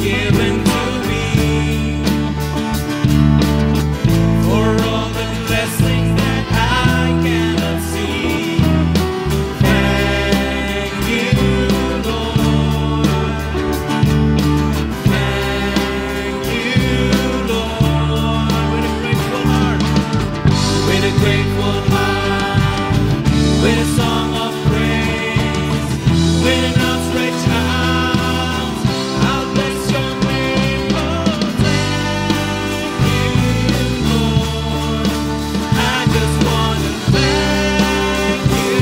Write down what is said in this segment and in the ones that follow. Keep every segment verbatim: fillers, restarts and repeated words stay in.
given to me, for all the blessings that I cannot see. Thank you, Lord. Thank you, Lord. With a grateful heart, with a grateful heart, with a song of praise, with an outstretched hand, I'll bless your name. Oh, thank you, Lord. I just wanna thank you,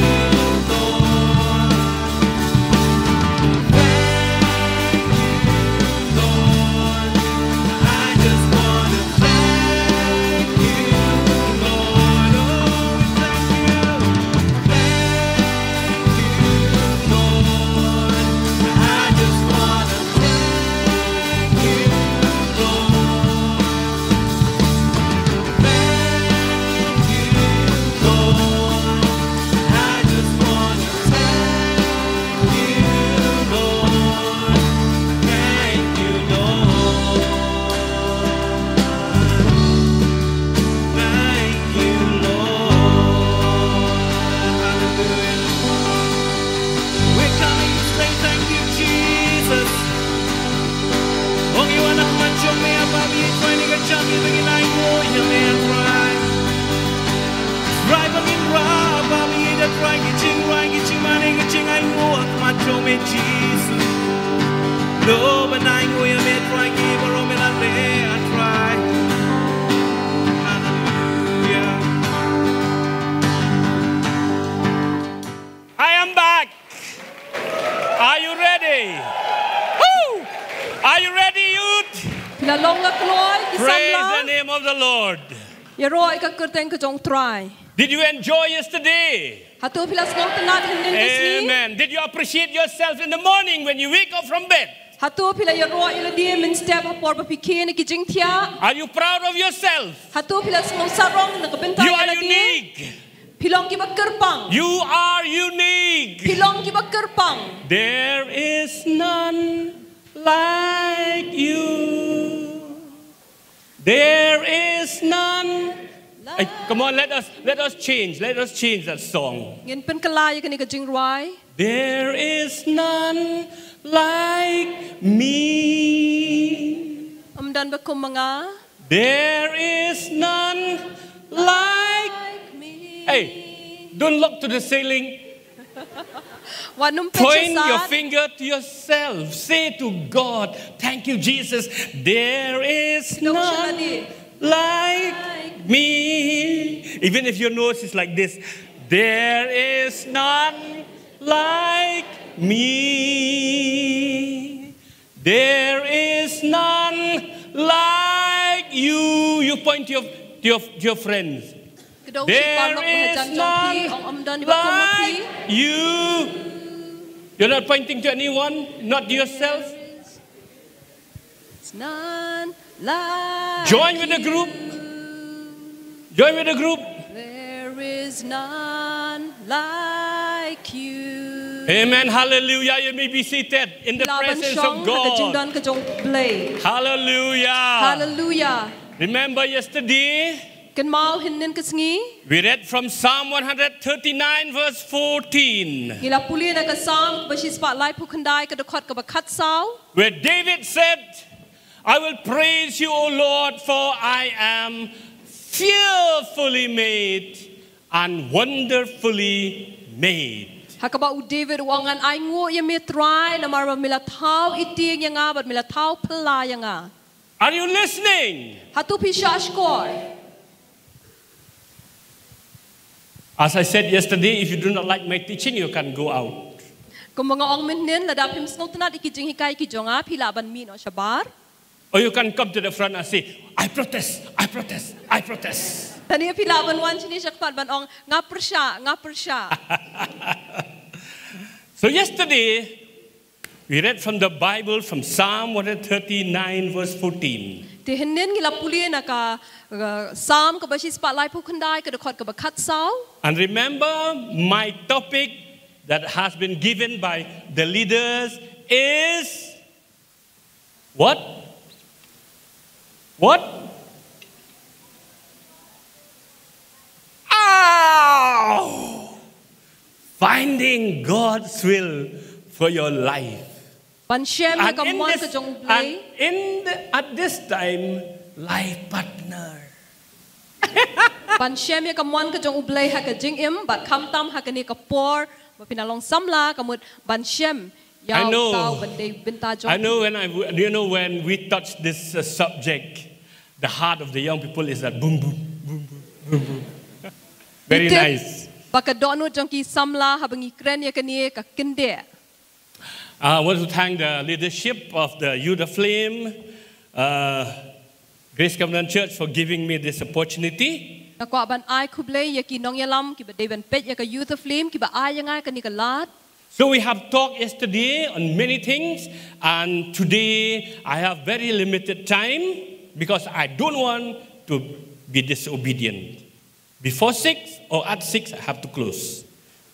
Lord. Thank you, Lord. I just wanna thank you, Lord. Oh, thank you. Thank you, Lord. I just wanna thank you, Lord. Thank you, Lord. I just wanna thank you, Lord. Thank you, Lord. Thank you, Lord. Hallelujah. We're coming to say thank you, Jesus. Ong ïa u, na ka khmat jong me, A Blei, ïa kane ka jingim ba ngin ainguh ïa me, A Trai. Trai, ba ngin rah, A Blei, ïa Trai, ki jingrwai, ki jingmane, ki jingainguh ha khmat jong me, Jisu. To ban ainguh ïa me, Trai, ki baroh me la leh, A Trai. Hallelujah. I am back. Are you ready? Woo! Are you ready, youth? Phi la long la kloi ki samla? Praise the name of the Lord. Ïaroh ïa ka kyrteng ka jong U Trai. Did you enjoy yesterday? Hato phi la sngewtynnat hynnin ka sngi? Amen. Did you appreciate yourself in the morning when you wake up from bed? Hato phi la ïaroh ïa lade mynstep ha por ba phi khie na ki jingthiah? Are you proud of yourself? Hato phi la sngewsarong na ka bynta ïa lade? You are unique. Phi long kiba kyrpang. You are unique. Phi long kiba kyrpang. There is none like you. There is none. Hey, come on, let us let us change. Let us change that song. Ngin pynkylla ïa kane ka jingrwai. There is none like me. Ym don ba kum ma nga. There is none like me. Hey, don't look to the ceiling. Wat nym peit sha san. Point your finger to yourself. Say to God, "Thank you, Jesus. There is none like me." Even if your nose is like this, "There is none like me. There is none like you." You point to your, to your, to your friends. Kdew shi paralok ba hajan jong phi, ong ym don ba kum ma phi. There is none like you. You're not pointing to anyone, not yourself. There's none like you. Join with the group. Join with the group. There is none like you. Amen. Hallelujah. You may be seated in the presence of God. Phi lah ban shong ha ka jingdon ka jong U Blei. Hallelujah. Hallelujah. Remember yesterday, kynmaw hynnin ka sngi, we read from Psalm one hundred thirty-nine, verse fourteen. Ngi la pule na ka Salm kaba shispah laiphew khyndai, ka dkhot kaba khatsaw. Where David said, "I will praise you, O Lord, for I am fearfully made and wonderfully made." Ha kaba u David u ong, "Ngan ainguh ïa me Trai, namar ba me la thaw itieng ïa nga bad me la thaw phylla ïa nga." Are you listening? Hato phi shahshkor? As I said yesterday, if you do not like my teaching, you can go out. Kumba nga ong mynhynnin, lada phim sngewtynnat ïa ki jinghikai ki jong nga, phi lah ban mih noh shabar. Or you can come to the front and say, "I protest, I protest, I protest." Lane phi lah ban wan shane shakhmat ban ong, "Nga pyrshah, nga pyrshah." So yesterday, we read from the Bible, from Psalm one hundred thirty-nine, verse fourteen. Te hynnin ngi la pule na ka, uh, Salm kaba shispah laiphew khyndai, ka dkhot kaba khatsaw. And remember, my topic that has been given by the leaders is What? What? Ow! Finding God's will for your life. Ban shem ïa ka mon ka jong U Blei. And in the, at this time, life partner. Ban shem ïa ka mon ka jong U Blei ha ka jingim, bad khamtam ha kane ka por ba phin long samla, ka mut ban shem ïa uta uba dei u bynta jong phi. I know when I, you know, when we touch this uh, subject, the heart of the young people is that boom, boom, boom, boom, boom, boom. Very nice. Ba ka dohnud jong ki samla haba ngi kren ïa kane ka kyndeh. I want to thank the leadership of the Youth Aflame, uh, Grace Covenant Church for giving me this opportunity. Nga kwah ban ai khublei ïa ki nongïalam kiba dei ban peit ïa ka Youth Aflame kiba ai ïa nga kane ka lad. So we have talked yesterday on many things, and today I have very limited time because I don't want to be disobedient. Before six or at six, I have to close.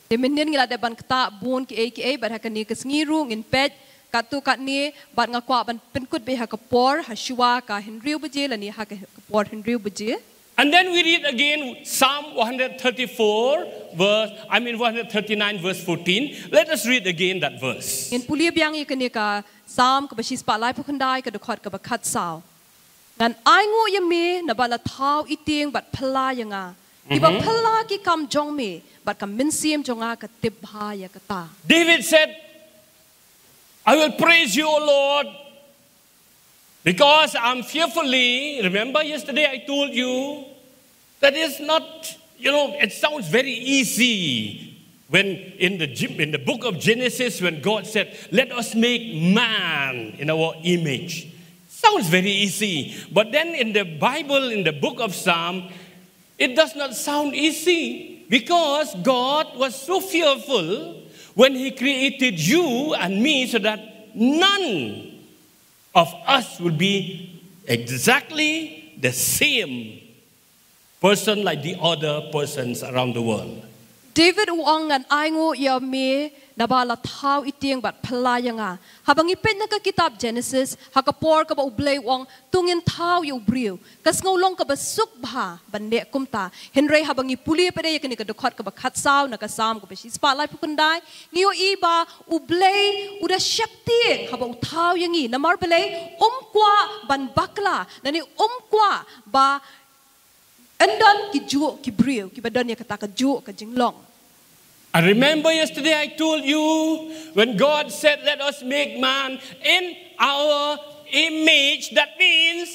Te mynhynnin ngi la dep ban ktah bun kiei kiei, bad ha kane ka sngi ruh ngin peit katto katne, bad nga kwah ban pynkut beit ha ka por, ha shuwa ka hynriew baje lane ha ka por hynriew baje. And then we read again Psalm one hundred thirty-four, verse, I mean one hundred thirty-nine, verse fourteen. Let us read again that verse. Ngin pule biang ïa kane ka Psalm kaba shispah laiphew khyndai, ka dkhot kaba khatsaw. Ngan ainguh ïa me naba la thaw i tieng bad phylla ïa nga. Kiba phylla ki kam jong me bad ka mynsiem jong nga ka tip bha ïa kata. David said, I will praise you, O Lord, because I'm fearfully, remember yesterday I told you, that is not, you know, it sounds very easy when in the, Gen- in the book of Genesis, when God said, let us make man in our image. Sounds very easy. But then in the Bible, in the book of Psalm, it does not sound easy because God was so fearful when He created you and me so that none of us will be exactly the same person like the other persons around the world. David u ong, ngan ainguh ïa me naba la thaw i tieng bad phylla ïa nga. Haba ngi peit na ka kitab Genesis, ha ka por kaba U Blei u ong, to ngin thaw ïa u briew, ka sngew long kaba suk bha ban leh kumta. Hynrei haba ngi pule pat de ïa kane ka dkhot kaba khatsaw na ka Psalm kaba shispah laiphew khyndai, ngi ïohi ba U Blei u da sheptieng haba u thaw ïa ngi, namar balei? Um kwah ban bakla, lane um kwah ba yn don ki juh ki briew kiba don ïa kata ka juh ka jinglong. I remember yesterday I told you when God said, let us make man in our image, that means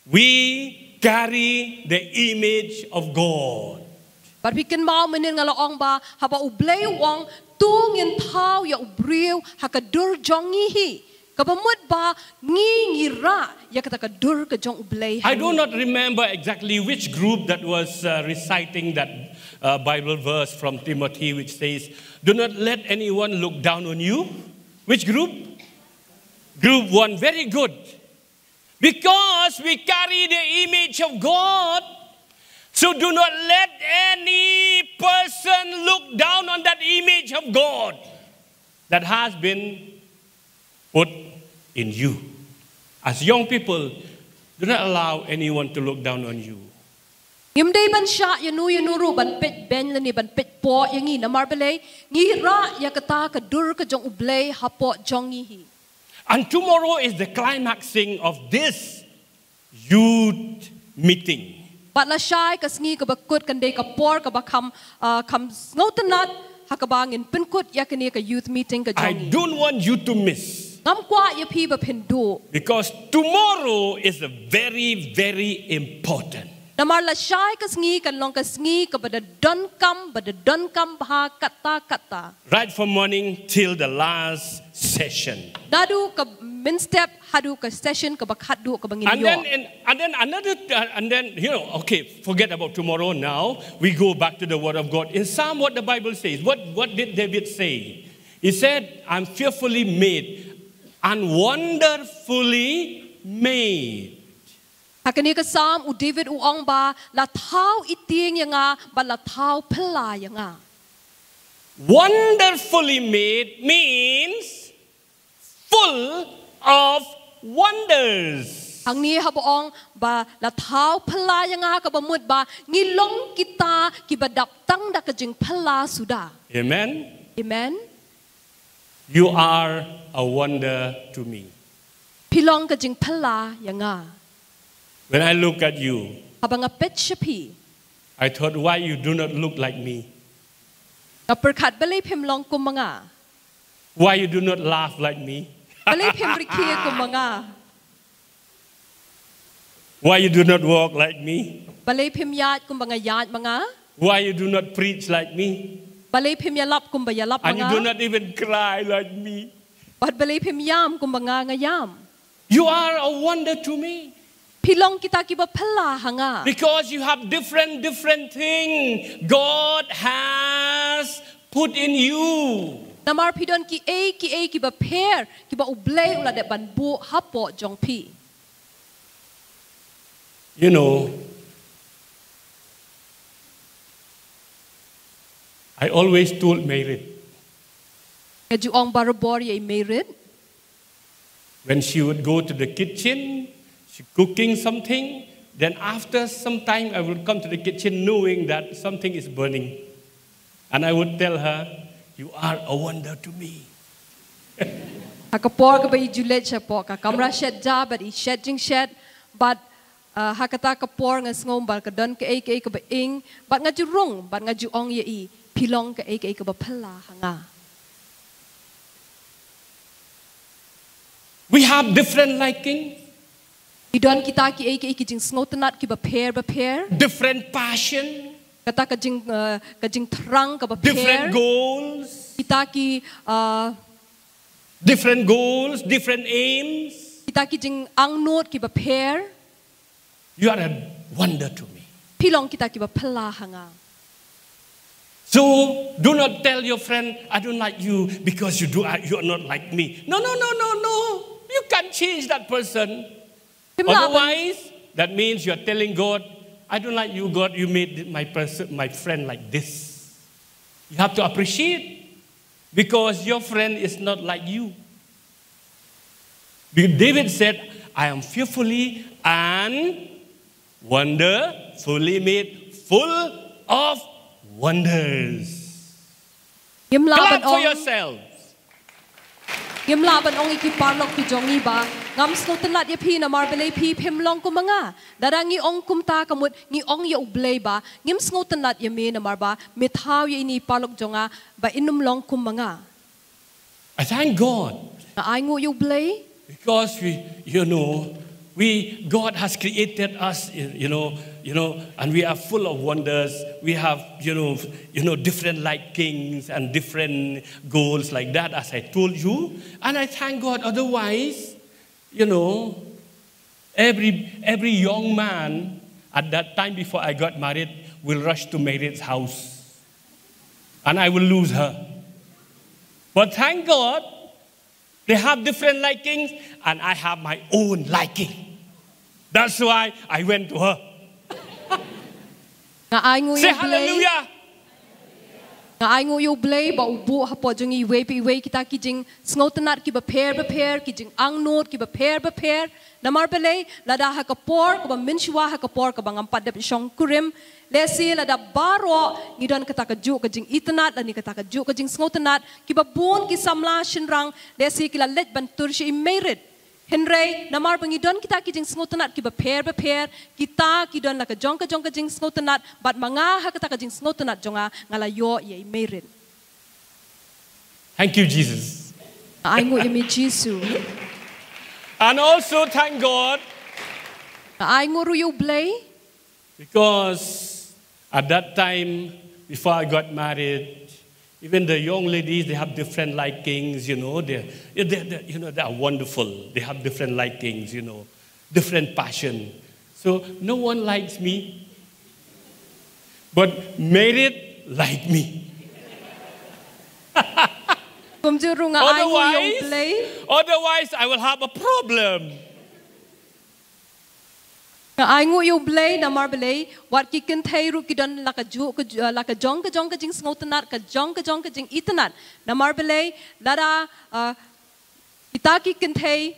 we carry the image of God. Bad phi kynmaw mynhynnin nga la ong ba haba U Blei u ong, to ngin thaw ïa u briew ha ka dur jong ngi hi, kaba mut ba ngi ngi rah ïa kata ka dur ka jong U Blei ha ngi. I do not remember exactly which group that was uh, reciting that uh, Bible verse from Timothy, which says, do not let anyone look down on you. Which group? Group one. Very good. Because we carry the image of God, so do not let any person look down on that image of God that has been put in you. As young people, do not allow anyone to look down on you. Ngim dei ban shah ïa nu ïa nu ruh ban peit beiñ lane ban peit poh ïa ngi, namar balei? Ngi rah ïa kata ka dur ka jong U Blei hapoh jong ngi hi. And tomorrow is the climaxing of this youth meeting. Bad lashai ka sngi kaba kut kan dei ka por kaba kham, ah, kham sngewtynnat ha kaba ngin pynkut ïa kane ka youth meeting ka jong ngi. I don't want you to miss. Ngam kwah ïa phi ba phin duh. Because tomorrow is a very, very important. Namar lashai ka sngi kan long ka sngi kaba da donkam, ba da donkam bha katta katta. Right from morning till the last session. Naduh ka mynstep haduh ka session kaba khatduh kaba ngin ïoh. And then, and, and then another, uh, and then, you know, okay, forget about tomorrow now. We go back to the Word of God. In Psalm, what the Bible says, what, what did David say? He said, I'm fearfully made and wonderfully made. Ha kane ka Psalm u David u ong ba la thaw i tieng ïa nga, ba la thaw phylla ïa nga. Wonderfully made means full of wonders. Hangne haba ong ba la thaw phylla ïa nga, kaba mut ba ngi long kita kiba dap tang da ka jingphylla suda. Amen. Amen. You are a wonder to me. Phi long ka jingphylla ïa nga. When I look at you, haba nga peit sha phi, I thought, why you do not look like me? Nga pyrkhat balei phim long kum ma nga. Why you do not laugh like me? Balei phim rkhie kum ma nga. Why you do not walk like me? Balei phim ïaid kumba nga ïaid ma nga. Why you do not preach like me? Balei phim ïalap kumba ïalap ma nga. And you do not even cry like me. Bad balei phim ïam kumba nga nga ïam. You are a wonder to me. Phi long kita kiba phylla ha nga. Because you have different, different thing God has put in you. Namar phi don kiei kiei kiba pher kiba U Blei u la dep ban buh hapoh jong phi. You know, I always told Mairit. Nga ju ong barabor ïa i Mairit. When she would go to the kitchen, she cooking something, then after some time I would come to the kitchen knowing that something is burning. And I would tell her, you are a wonder to me. Ha ka por kaba i ju leit shapoh ka kamra shet ja bad i shet jingshet, bad, uh, ha kata ka por nga sngew ba ka don kaei kaei kaba ing, bad nga ju rung, bad nga ju ong ïa i, phi long kaei kaei kaba phylla ha nga. We have different liking. I don kita kiei kiei ki jingsngewtynnat kiba pher ba pher. Different passion. Kata ka jing, uh, ka jingthrang kaba pher. Different goals. Kita ki, uh, different goals, different aims. Kita ki jingangnud kiba pher. You are a wonder to me. Phi long kita kiba phylla ha nga. So do not tell your friend, I don't like you because you do you are not like me. No, no, no, no, no. You can't change that person. Otherwise, that means you are telling God, I don't like you, God, you made my person, my friend like this. You have to appreciate because your friend is not like you. Because David said, I am fearfully and wonderfully made, full of wonders. Ngim lah ban ong. Clap for yourselves. Ngim lah ban ong ïa ki paralok ki jong ngi ba ngam sngewtynnat ïa phi namar balei phi phim long kum ma nga. Lada ngi ong kumta ka mut ngi ong ïa U Blei ba ngim sngewtynnat ïa me namar ba me thaw ïa ine i paralok jong nga ba in ym long kum ma nga. I thank God. Nga ai nguh ïa U Blei. Because we, you know, we, God has created us, you know, you know, and we are full of wonders. We have, you know, you know, different likings and different goals like that, as I told you. And I thank God. Otherwise, you know, every, every young man at that time before I got married will rush to Mairit's house. And I will lose her. But thank God, they have different likings and I have my own liking. That's why I went to her. Nga ai nguh ïa U Blei. Say hallelujah. Nga ai nguh ïa U Blei ba u buh hapoh jong ngi iwei pa iwei kita ki jingsngewtynnat kiba pher ba pher, ki jingangnud kiba pher ba pher. Namar balei, lada ha ka por kaba mynshuwa, ha ka por kaba ngam pat dep shongkurim, lehse lada baroh ngi don kata kajuh ka jingitynnat lane kata kajuh ka jingsngewtynnat, kiba bun ki samla shynrang lehse ki la leit ban tur sha i Mairit. Hynrei namar ba ngi don kita ki jingsngewtynnat kiba pher ba pher, kita ki don la ka jong ka jong ka jingsngewtynnat, bad ma nga ha kata ka jingsngewtynnat jong nga nga la ïoh ïa i Mairit. Thank you, Jesus. Nga ai nguh ïa me Jisu. And also thank God. Nga ai nguh ruh ïa U Blei. Because at that time, before I got married, even the young ladies, they have different likings, you know, they, they, they, you know, they are wonderful. They have different likings, you know, different passion. So no one likes me, but Mairit like me. Kumjuh ruh nga ai nguh ïa U Blei. Otherwise, otherwise, I will have a problem. Nga ai nguh ïa U Blei namar balei, wat ki kynthei ruh ki don la kajuh ka, la ka jong ka jong ka jingsngewtynnat, ka jong ka jong ka jingitynnat. Namar balei, lada, uh, kita ki kynthei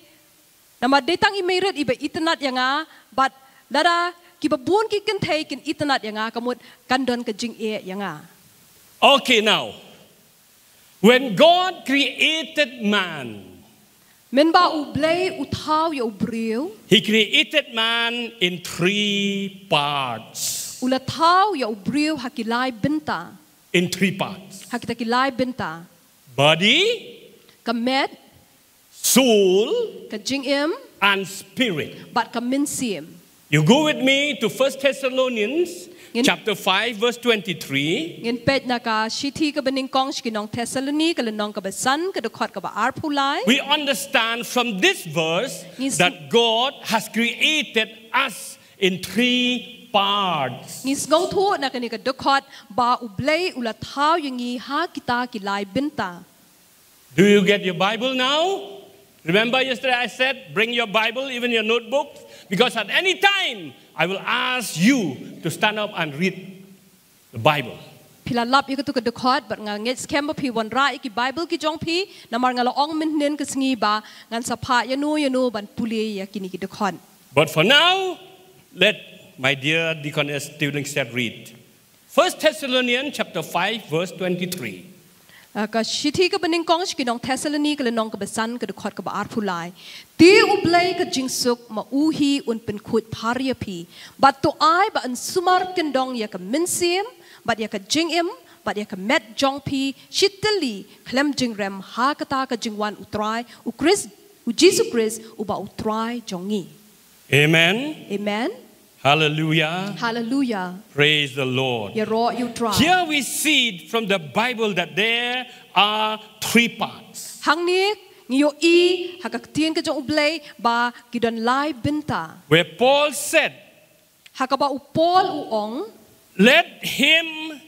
Namar dei tang i mei rit iba itynnad ïa nga, bad lada kiba bun ki kynthei kin itynnad ïa nga, ka mut kan don ka jingeh ïa nga. Okay, now, when God created man, Mynba U Blei u thaw ïa u briew, He created man in three parts. U la thaw ïa u briew ha ki lai bynta. In three parts: Ha kita ki lai bynta: body, ka met, soul, ka jingim, and spirit. Bad ka mynsiem. You go with me to First Thessalonians Ngin- chapter five, verse twenty-three. Ngin peit na ka shithi kaba nyngkong sha ki nong Thessaloni, ka lynnong kaba san, ka dkhot kaba arphew lai. We understand from this verse Ngin- that God has created us in three parts. Ngi sngewthuh na kane ka dkhot ba U Blei u la thaw ïa ngi ha kita ki lai bynta. Do you get your Bible now? Remember yesterday I said, bring your Bible, even your notebooks, because at any time I will ask you to stand up and read the Bible. Phi la lap ïa katu ka dkhot, bad nga ngeit skhem ba phi wanrah ïa ki Bible ki jong phi, namar nga la ong mynhynnin ka sngi ba ngan sa phah ïa no ïa no ban pule ïa kine ki dkhot. But for now, let my dear Deaconess Tiwlingset read. First Thessalonians chapter five, verse twenty-three. Ah, ka shithi kaba nyngkong sha ki nong Thessaloni, ka lynnong kaba san, ka dkhot kaba arphew lai. Te U Blei ka jingsuk ma u hi un pynkhuid phar ïa phi, bad to ai ba yn sumar kyndong ïa ka mynsiem, bad ïa ka jingim, bad ïa ka met jong phi shi tylli khlem jingrem ha kata ka jingwan U Trai, U Khrist, U Jisu Khrist, uba U Trai jong ngi. Amen. Amen. Hallelujah. Hallelujah. Praise the Lord. Ïaroh ïa U Trai. Here we see it from the Bible that there are three parts. Hangne ngi ïohi ha ka ktien ka jong U Blei ba ki don lai bynta. Where Paul said, Ha kaba u Paul u ong, let him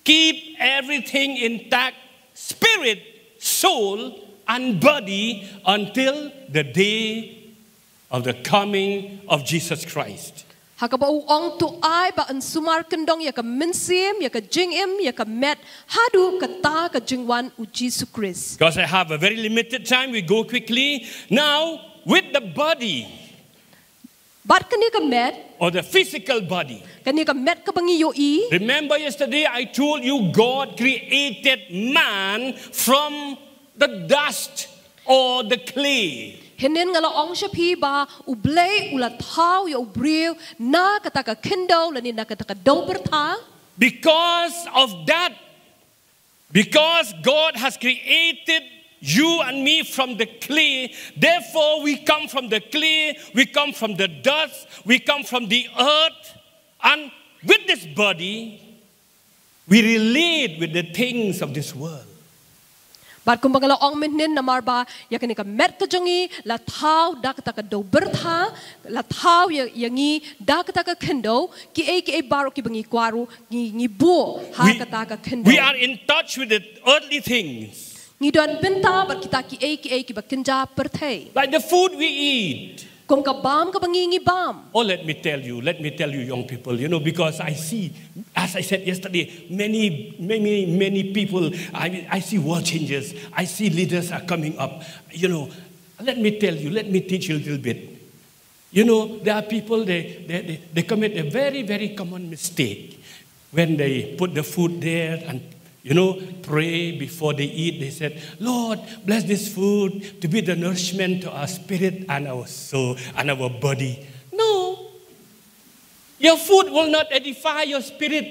keep everything intact, spirit, soul, and body, until the day of the coming of Jesus Christ. Ha kaba u ong, to ai ba yn sumar kyndong ïa ka mynsiem, ïa ka jingim, ïa ka met, haduh kata ka jingwan U Jisu Khrist. Because I have a very limited time, we go quickly. Now, with the body, Bad kane ka met, or the physical body. Kane ka met kaba ngi ïohi. Remember yesterday I told you God created man from the dust or the clay. Hynnin nga la ong sha phi ba U Blei u la thaw ïa u briew na kata ka khyndew lane na kata ka dew byrtha. Because of that, because God has created you and me from the clay, therefore we come from the clay, we come from the dust, we come from the earth, and with this body, we relate with the things of this world. Bad kumba nga la ong mynhynnin, namar ba ïa kane ka met ka jong ngi la thaw da kata ka dew byrtha, la thaw ïa, ïa ngi da kata ka khyndew, kiei kiei baroh kiba ngi kwah ruh ngi, ngi buh ha kata ka khyndew. We are in touch with the earthly things. Ngi don bynta bad kita kiei kiei kiba kynja pyrthei. Like the food we eat. Kum ka bam kaba ngi, ngi bam. Oh, let me tell you, let me tell you, young people, you know, because I see, as I said yesterday, many, many, many people, I, I see world changers, I see leaders are coming up. You know, let me tell you, let me teach you a little bit. You know, there are people, they, they, they, they commit a very, very common mistake. When they put the food there and, you know, pray before they eat, they said, Lord, bless this food to be the nourishment to our spirit and our soul and our body. No. Your food will not edify your spirit.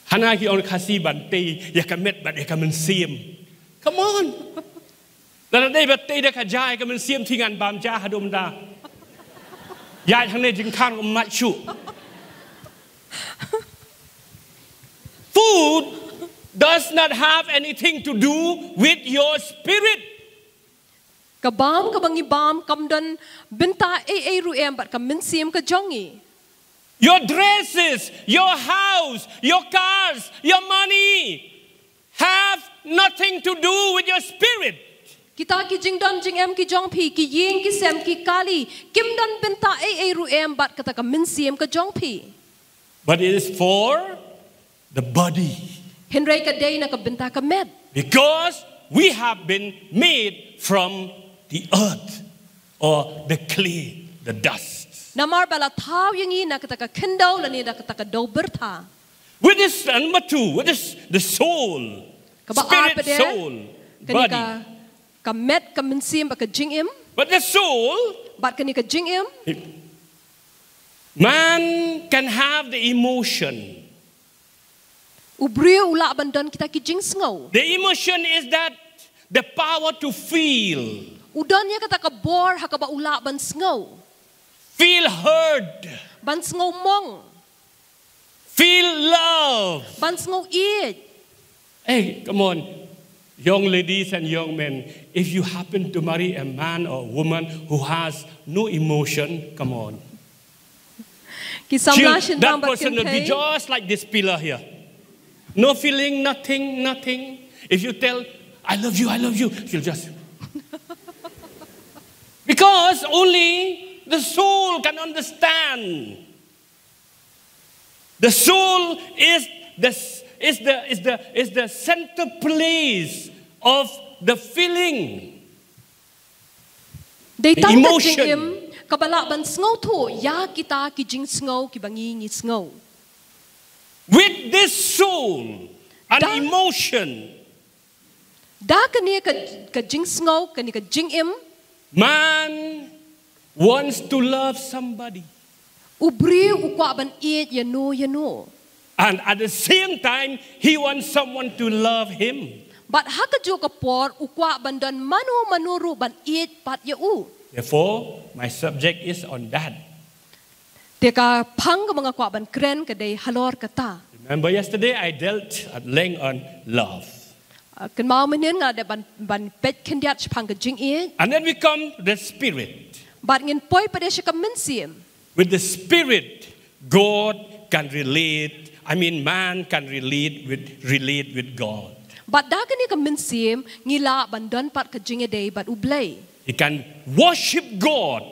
Hana ki ong Khasi ban tei ïa ka met bad ïa ka mynsiem. Come on. Lada dei ba tei da ka ja ïa ka mynsiem, te ngan bam ja haduh mynta. Ïa hangne jingkhang mat shuh. Food does not have anything to do with your spirit. Ka bam kaba ngi bam kam don bynta ei ei ruh em bad ka mynsiem ka jong ngi. Your dresses, your house, your cars, your money have nothing to do with your spirit. Kita ki jingdon jingem ki jong phi, ki ïing ki sem, ki kali, kim don bynta ei ei ruh em bad kata ka mynsiem ka jong phi. But it is for the body. Hynrei ka dei na ka bynta ka met. Because we have been made from the earth. or the clay, the dust. Namar ba la thaw ïa ngi na kata ka khyndew lane na kata ka dew byrtha. With this, number two, with this, the soul, kaba ar spirit, pade, soul, kane body. Ka, ka met, ka mynsiem, bad ka jingim. But the soul, bad kane ka jingim, man can have the emotion. U briew u lah ban don kita ki jingsngew. The emotion is that the power to feel. U don ïa kata ka bor ha kaba u lah ban sngew. Feel heard. Ban sngew mong. Feel love. Ban sngew ïeit. Hey, come on. Young ladies and young men, if you happen to marry a man or a woman who has no emotion, come on. Ki samla shin bang bad person will be just like this pillar here. No feeling, nothing, nothing. If you tell, "I love you, I love you," she'll just. Because only the soul can understand. The soul is the, is the, is the, is the center place of the feeling. Dei tang ka jingim kaba lah ban sngewthuh ïa kita ki jingsngew kiba ngi ngi sngew. With this soul and emotion, da kane ka, ka jingsngew, kane ka jingim, man wants to love somebody. U briew u kwah ban ïeit ïa no ïa no. And at the same time, he wants someone to love him. Bad ha kajuh ka por u kwah ban don mano mano ruh ban ïeit pat ïa u. Therefore, my subject is on that. Te ka phang kaba nga kwah ban kren ka dei halor kata. Remember yesterday I dealt at length on love. Uh, kynmaw mynhynnin nga dep ban, ban peit khyndiat shaphang ka jingïeit. And then we come to the spirit. Bad ngin poi pat sha ka mynsiem. With the spirit, God can relate. I mean, man can relate with, relate with God. Bad da kane ka mynsiem ngi lah ban don pat ka jingïadei bad U Blei. He can worship God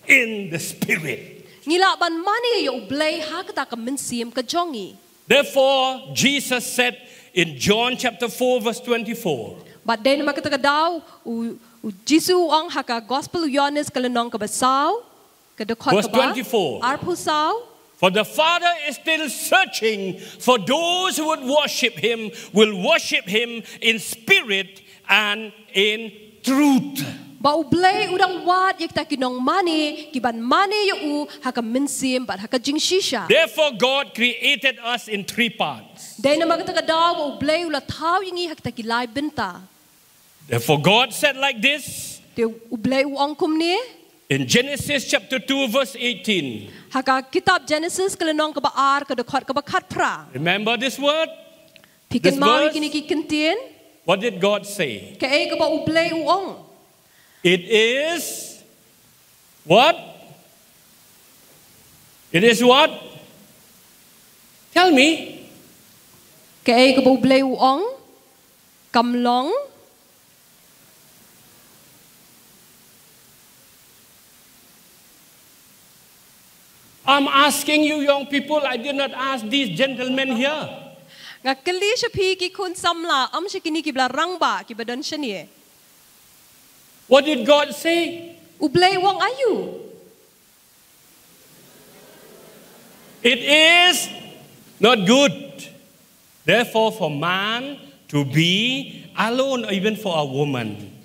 in the spirit. Ngi lah ban mane ïa U Blei ha kata ka mynsiem ka jong ngi. Therefore, Jesus said in John chapter four, verse twenty-four. Bad dei namar kata ka daw, u, u Jisu u ong ha ka Gospel u Ïoannis ka lynnong kaba saw, ka dkhot kaba, verse twenty-four. Arphew saw. For the Father is still searching for those who would worship him, will worship him in spirit and in truth. Ba U Blei u dang wad ïa kita ki nongmane, ki ban mane ïa u ha ka mynsiem bad ha ka jingshisha. Therefore, God created us in three parts. Dei namar kata ka daw ba U Blei u la thaw ïa ngi ha kita ki lai bynta. Therefore, God said like this. Te U Blei u ong kumne. In Genesis chapter two, verse eighteen. Ha ka kitab Genesis ka lynnong kaba ar ka dkhot kaba khatphra. Remember this word? Phi kynmaw ïa kine ki kyntien? What did God say? Kaei kaba U Blei u ong? It is what? It is what? Tell me. Kaei kaba U Blei u ong? Kam long. I'm asking you, young people, I did not ask these gentlemen here. Nga kylli sha phi ki khun samla, ym sha kine kiba la rangbah, kiba don shane. What did God say? U Blei u ong aïu? It is not good, therefore, for man to be alone, or even for a woman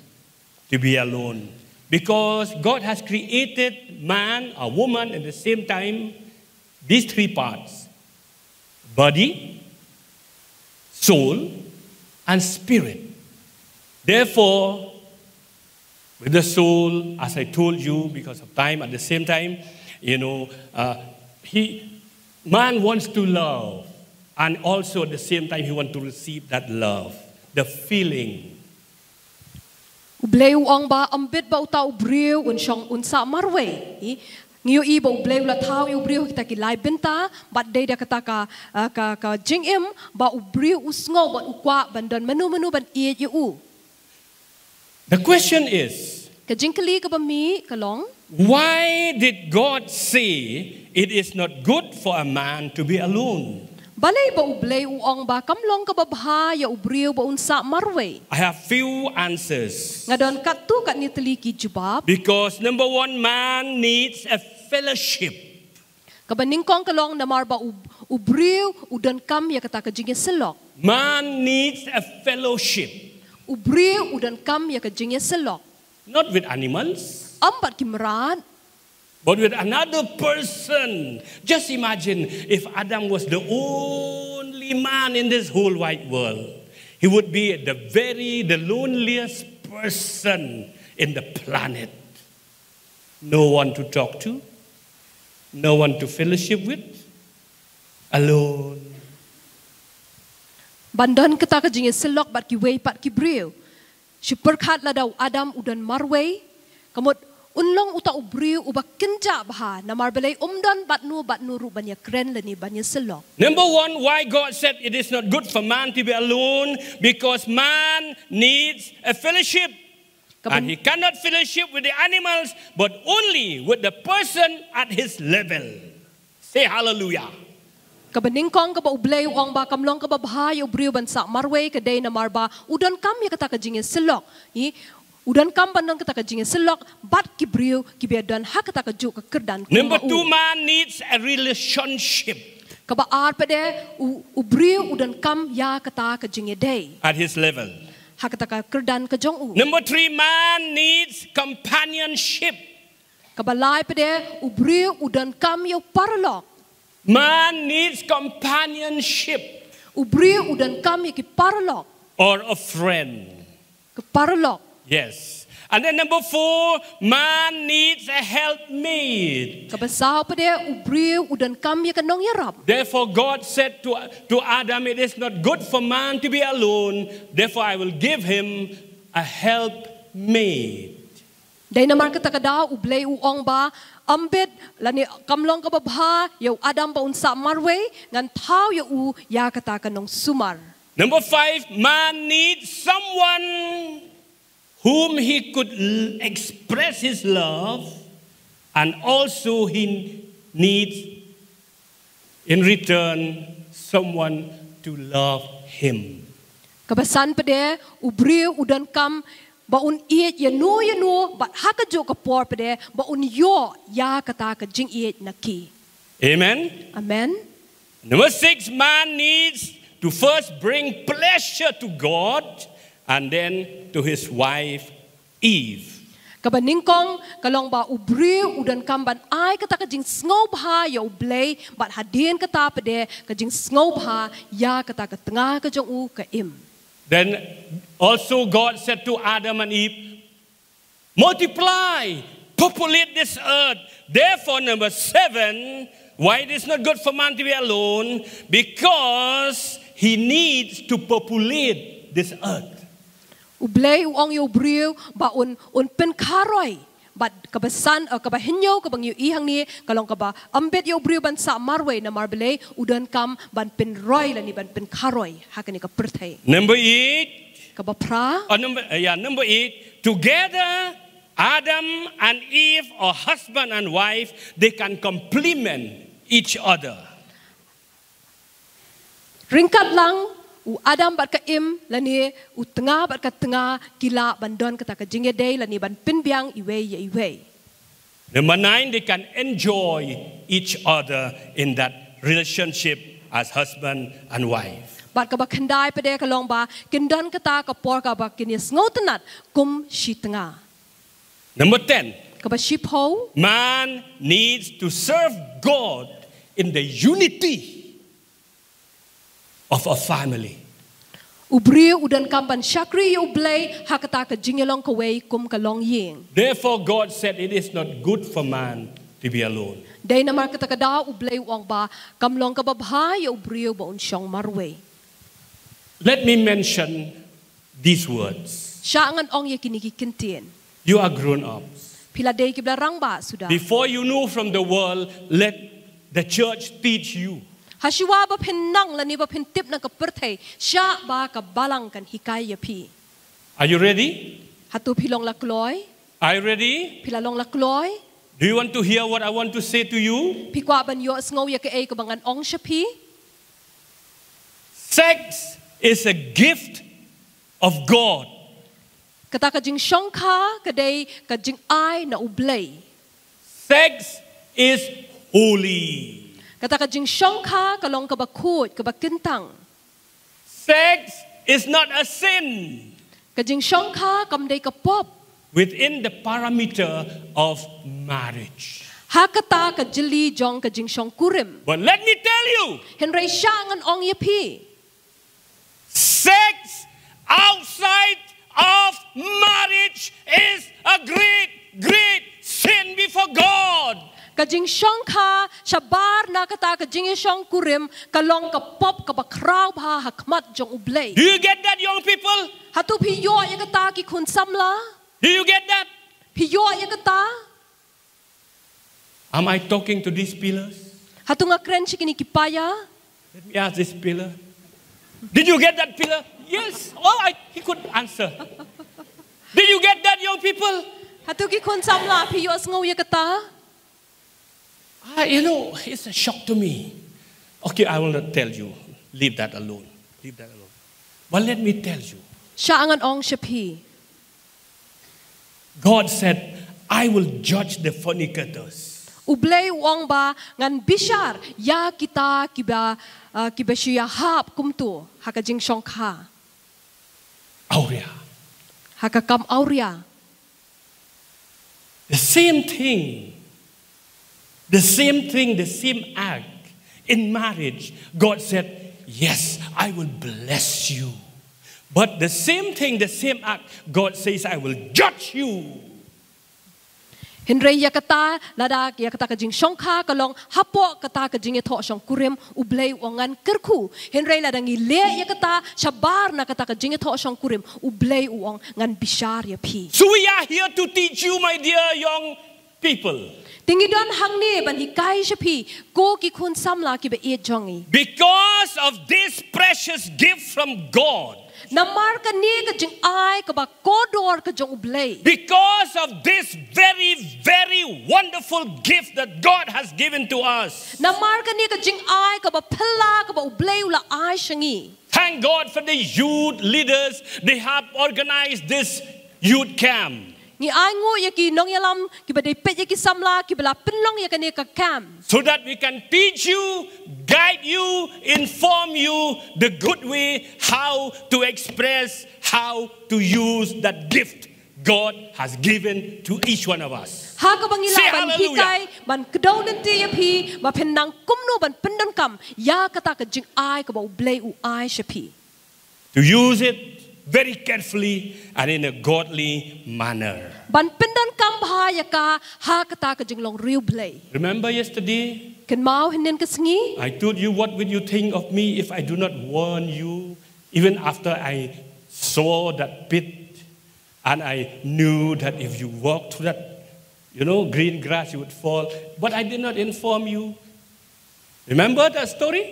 to be alone. Because God has created man, a woman, at the same time, these three parts: body, soul, and spirit. Therefore, with the soul, as I told you, because of time, at the same time, you know, uh, he, man wants to love, and also at the same time, he wants to receive that love, the feeling. U Blei u ong ba ym bit ba uta u briew un shong un sah marwei. Ngi ïohi ba U Blei u la thaw ïa u briew ha kita ki lai bynta, bad dei da kata ka, ah, ka, ka jingim ba u briew u sngew bad u kwah ban don mano mano ban ïeit ïa u. The question is, ka jingkylli kaba mih ka long, why did God say it is not good for a man to be alone? Balei ba U Blei u ong ba kam long kaba bha ïa u briew ba un sah marwei? I have few answers. Nga don katto katne tylli ki jubab. Because number one, man needs a fellowship. Kaba nyngkong ka long namar ba u, u briew u donkam ïa kata ka jingïasyllok. Man needs a fellowship. U briew u donkam ïa ka jingïasyllok. Not with animals. Ym bad ki mrad. But with another person. Just imagine if Adam was the only man in this whole wide world, he would be the very, the loneliest person in the planet. No one to talk to, no one to fellowship with, alone. Ban don kata ka jingïasyllok bad kiwei pat ki briew. Shu pyrkhat lada u Adam u don marwei, ka mut un long uta u briew uba kynjah bha, namar balei um don bad no bad no ruh ban ïakren lane ban ïasyllok. Number one, why God said it is not good for man to be alone? Because man needs a fellowship. Kaba And he cannot fellowship with the animals, but only with the person at his level. Say hallelujah. Kaba nyngkong kaba U Blei u ong ba kam long kaba bha ïa u briew ban sah marwei ka dei namar ba u donkam ïa kata ka jingïasyllok. Hi, u donkam ban don kata ka jingïasyllok bad ki briew kiba don ha kata ka juh ka kyrdan. Number two, man needs a relationship. Kaba ar pat de u, u briew u donkam ïa kata ka jingïadei. At his level. Ha kata ka kyrdan ka jong u. Number three, man needs companionship. Kaba lai pat de u briew u donkam ïa u paralok. Man needs companionship. U briew u donkam ïa ki paralok. Or a friend. Ki paralok. Yes. And then number four, man needs a helpmate. Kaba saw pat de u briew u donkam ïa ka nongïarap. Therefore, God said to, to Adam, it is not good for man to be alone. Therefore, I will give him a helpmate. Dei namar kata ka daw U Blei u ong ba ym bit lane kam long kaba bha ïa u Adam ba un sah marwei, ngan thaw ïa u ïa kata ka nongsumar. Number five, man needs someone whom he could l- express his love, and also he needs in return someone to love him. Kaba san pat de u briew u donkam ba un ïeit ïa no ïa no bad ha ka juh ka por pat de ba un ïoh ïa kata ka jingïeit na ki. Amen. Amen. Number six, man needs to first bring pleasure to God and then to his wife Eve. Kaba nyngkong ka long ba u briew u donkam ban ai kata ka jingsngewbha ïa U Blei bad hadien kata pat de ka jingsngewbha ïa kata ka tnga ka jong u ka Im. Then also God said to Adam and Eve, multiply, populate this earth. Therefore, number seven, why it is not good for man to be alone? Because he needs to populate this earth. U Blei u ong ïa u briew ba un, un pynkharoi. Bad kaba san, eh, kaba hynñiew kaba ngi ïohi hangne ka long kaba ym bit ïa u briew ban sah marwei namar balei u donkam ban pynroi lane ban pynkharoi ha kane ka pyrthei. Number eight. Kaba phra. Oh, number, uh, yeah, number eight. Together, Adam and Eve, or husband and wife, they can complement each other. Ryngkat lang u Adam bad ka Im lane u tnga bad ka tnga ki lah ban don kata ka jingïadei lane ban pynbiang iwei ïa iwei. Number nine, they can enjoy each other in that relationship as husband and wife. Bad kaba khyndai pat de ka long ba kin don kata ka por kaba kin ïa sngewtynnat kum shi tnga. Number ten. Kaba shiphew. Man needs to serve God in the unity of a family. U briew u donkam ban shakri ïa U Blei ha kata ka jingïalong kawei kum ka longïing. Therefore, God said it is not good for man to be alone. Dei namar kata ka daw U Blei u ong ba kam long kaba bha ïa u briew ba un shong marwei. Let me mention these words. Shah ngan ong ïa kine ki kyntien. You are grown ups. Phi la dei kiba la rangbah suda. Before you know from the world, let the church teach you. Hashuwa ba phin nang lane ba phin tip na ka pyrthei, shah ba ka balang kan hikai ïa phi. Are you ready? Hato phi long la kloi? Are you ready? Phi la long la kloi? Do you want to hear what I want to say to you? Phi kwah ban ïohsngew ïa kaei kaba ngan ong sha phi? Sex is a gift of God. Kata ka jingshongkha ka dei ka jingai na U Blei. Sex is holy. Kata ka jingshongkha ka long kaba khuid, kaba kyntang. Sex is not a sin. Ka jingshongkha kam dei ka pop. Within the parameter of marriage. Ha kata ka jylliew jong ka jingshongkurim. But let me tell you, hynrei sha ngan ong ïa phi, sex outside of marriage is a great, great sin before God. Ka jingshongkha shabar na kata ka jingïashongkurim ka long ka pop kaba khraw bha ha khmat jong U Blei. Do you get that, young people? Hato phi ïoh ïa kata, ki khun samla? Do you get that? Phi ïoh ïa kata? Am I talking to these pillars? Hato nga kren sha kine ki paia? Let me ask this pillar. Did you get that, pillar? Yes. Oh, I, he could answer. Did you get that, young people? Hato ki khun samla, phi ïohsngew ïa kata? Ah, you know, it's a shock to me. Okay, I will not tell you. Leave that alone. Leave that alone. But let me tell you. Sha ngan ong sha phi. God said, "I will judge the fornicators." U Blei u ong ba ngan bishar ïa kita kiba, uh, kiba shu ïahap kumto ha ka jingshongkha. Awria. Ha ka kam awria. The same thing, the same thing, the same act in marriage, God said, "Yes, I will bless you." But the same thing, the same act, God says, "I will judge you." Hynrei ïa kata, lada ïa kata ka jingshongkha ka long hapoh kata ka jingïathoh shongkurim, U Blei u ong ngan kyrkhu. Hynrei lada ngi leh ïa kata shabar na kata ka jingïathoh shongkurim, U Blei u ong ngan bishar ïa phi. So we are here to teach you, my dear young people. Te ngi don hangne ban hikai sha phi, ko ki khun samla kiba ïeit jong ngi. Because of this precious gift from God, namar kane ka jingai kaba kordor ka jong U Blei. Because of this very, very wonderful gift that God has given to us. Namar kane ka jingai kaba phylla kaba U Blei u la ai sha ngi. Thank God for the youth leaders. They have organized this youth camp. Ngi ainguh ïa ki nongïalam kiba dei peit ïa ki samla kiba la pynlong ïa kane ka camp. So that we can teach you, guide you, inform you the good way how to express, how to use that gift God has given to each one of us. Ha kaba ngi lah ban hikai, ban kdew lynti ïa phi ba phin nang kumno ban pyndonkam ïa kata ka jingai kaba U Blei u ai sha phi. To use it very carefully and in a godly manner. Ban pyndonkam bha ïa ka ha kata ka jinglong riewblei. Remember yesterday? Kynmaw hynnin ka sngi? I told you, "What will you think of me if I do not warn you?" Even after I saw that pit, and I knew that if you walk through that, you know, green grass, you would fall. But I did not inform you. Remember that story?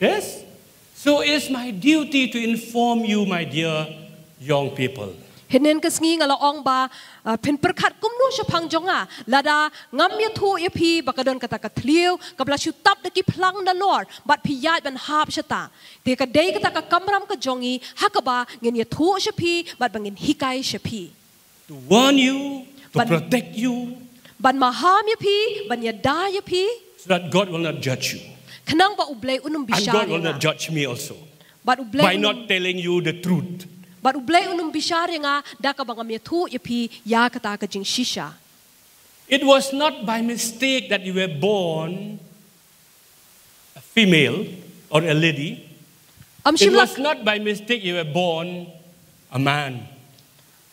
Yes? So it's my duty to inform you, my dear young people. Hynnin ka sngi nga la ong ba, uh, phin pyrkhat kumno shaphang jong nga, lada ngam ïathuh ïa phi ba ka don kata ka thliew kaba la shu tap da ki phlang nalor, bad phi ïaid ban hap shata. Te ka dei kata ka kamram ka jong ngi, ha kaba ngin ïathuh sha phi, bad ba ngin hikai sha phi. To warn you, to protect you. Ban maham ïa phi, ban ïada ïa phi. So that God will not judge you. Khnang ba U Blei un ym bishar ïa nga. And God will not judge me also. Bad U Blei un ym, by not telling you the truth. Bad U Blei un ym bishar ïa nga, da kaba ngam ïathuh ïa phi ïa kata ka jingshisha. It was not by mistake that you were born a female or a lady. It was not by mistake you were born a man.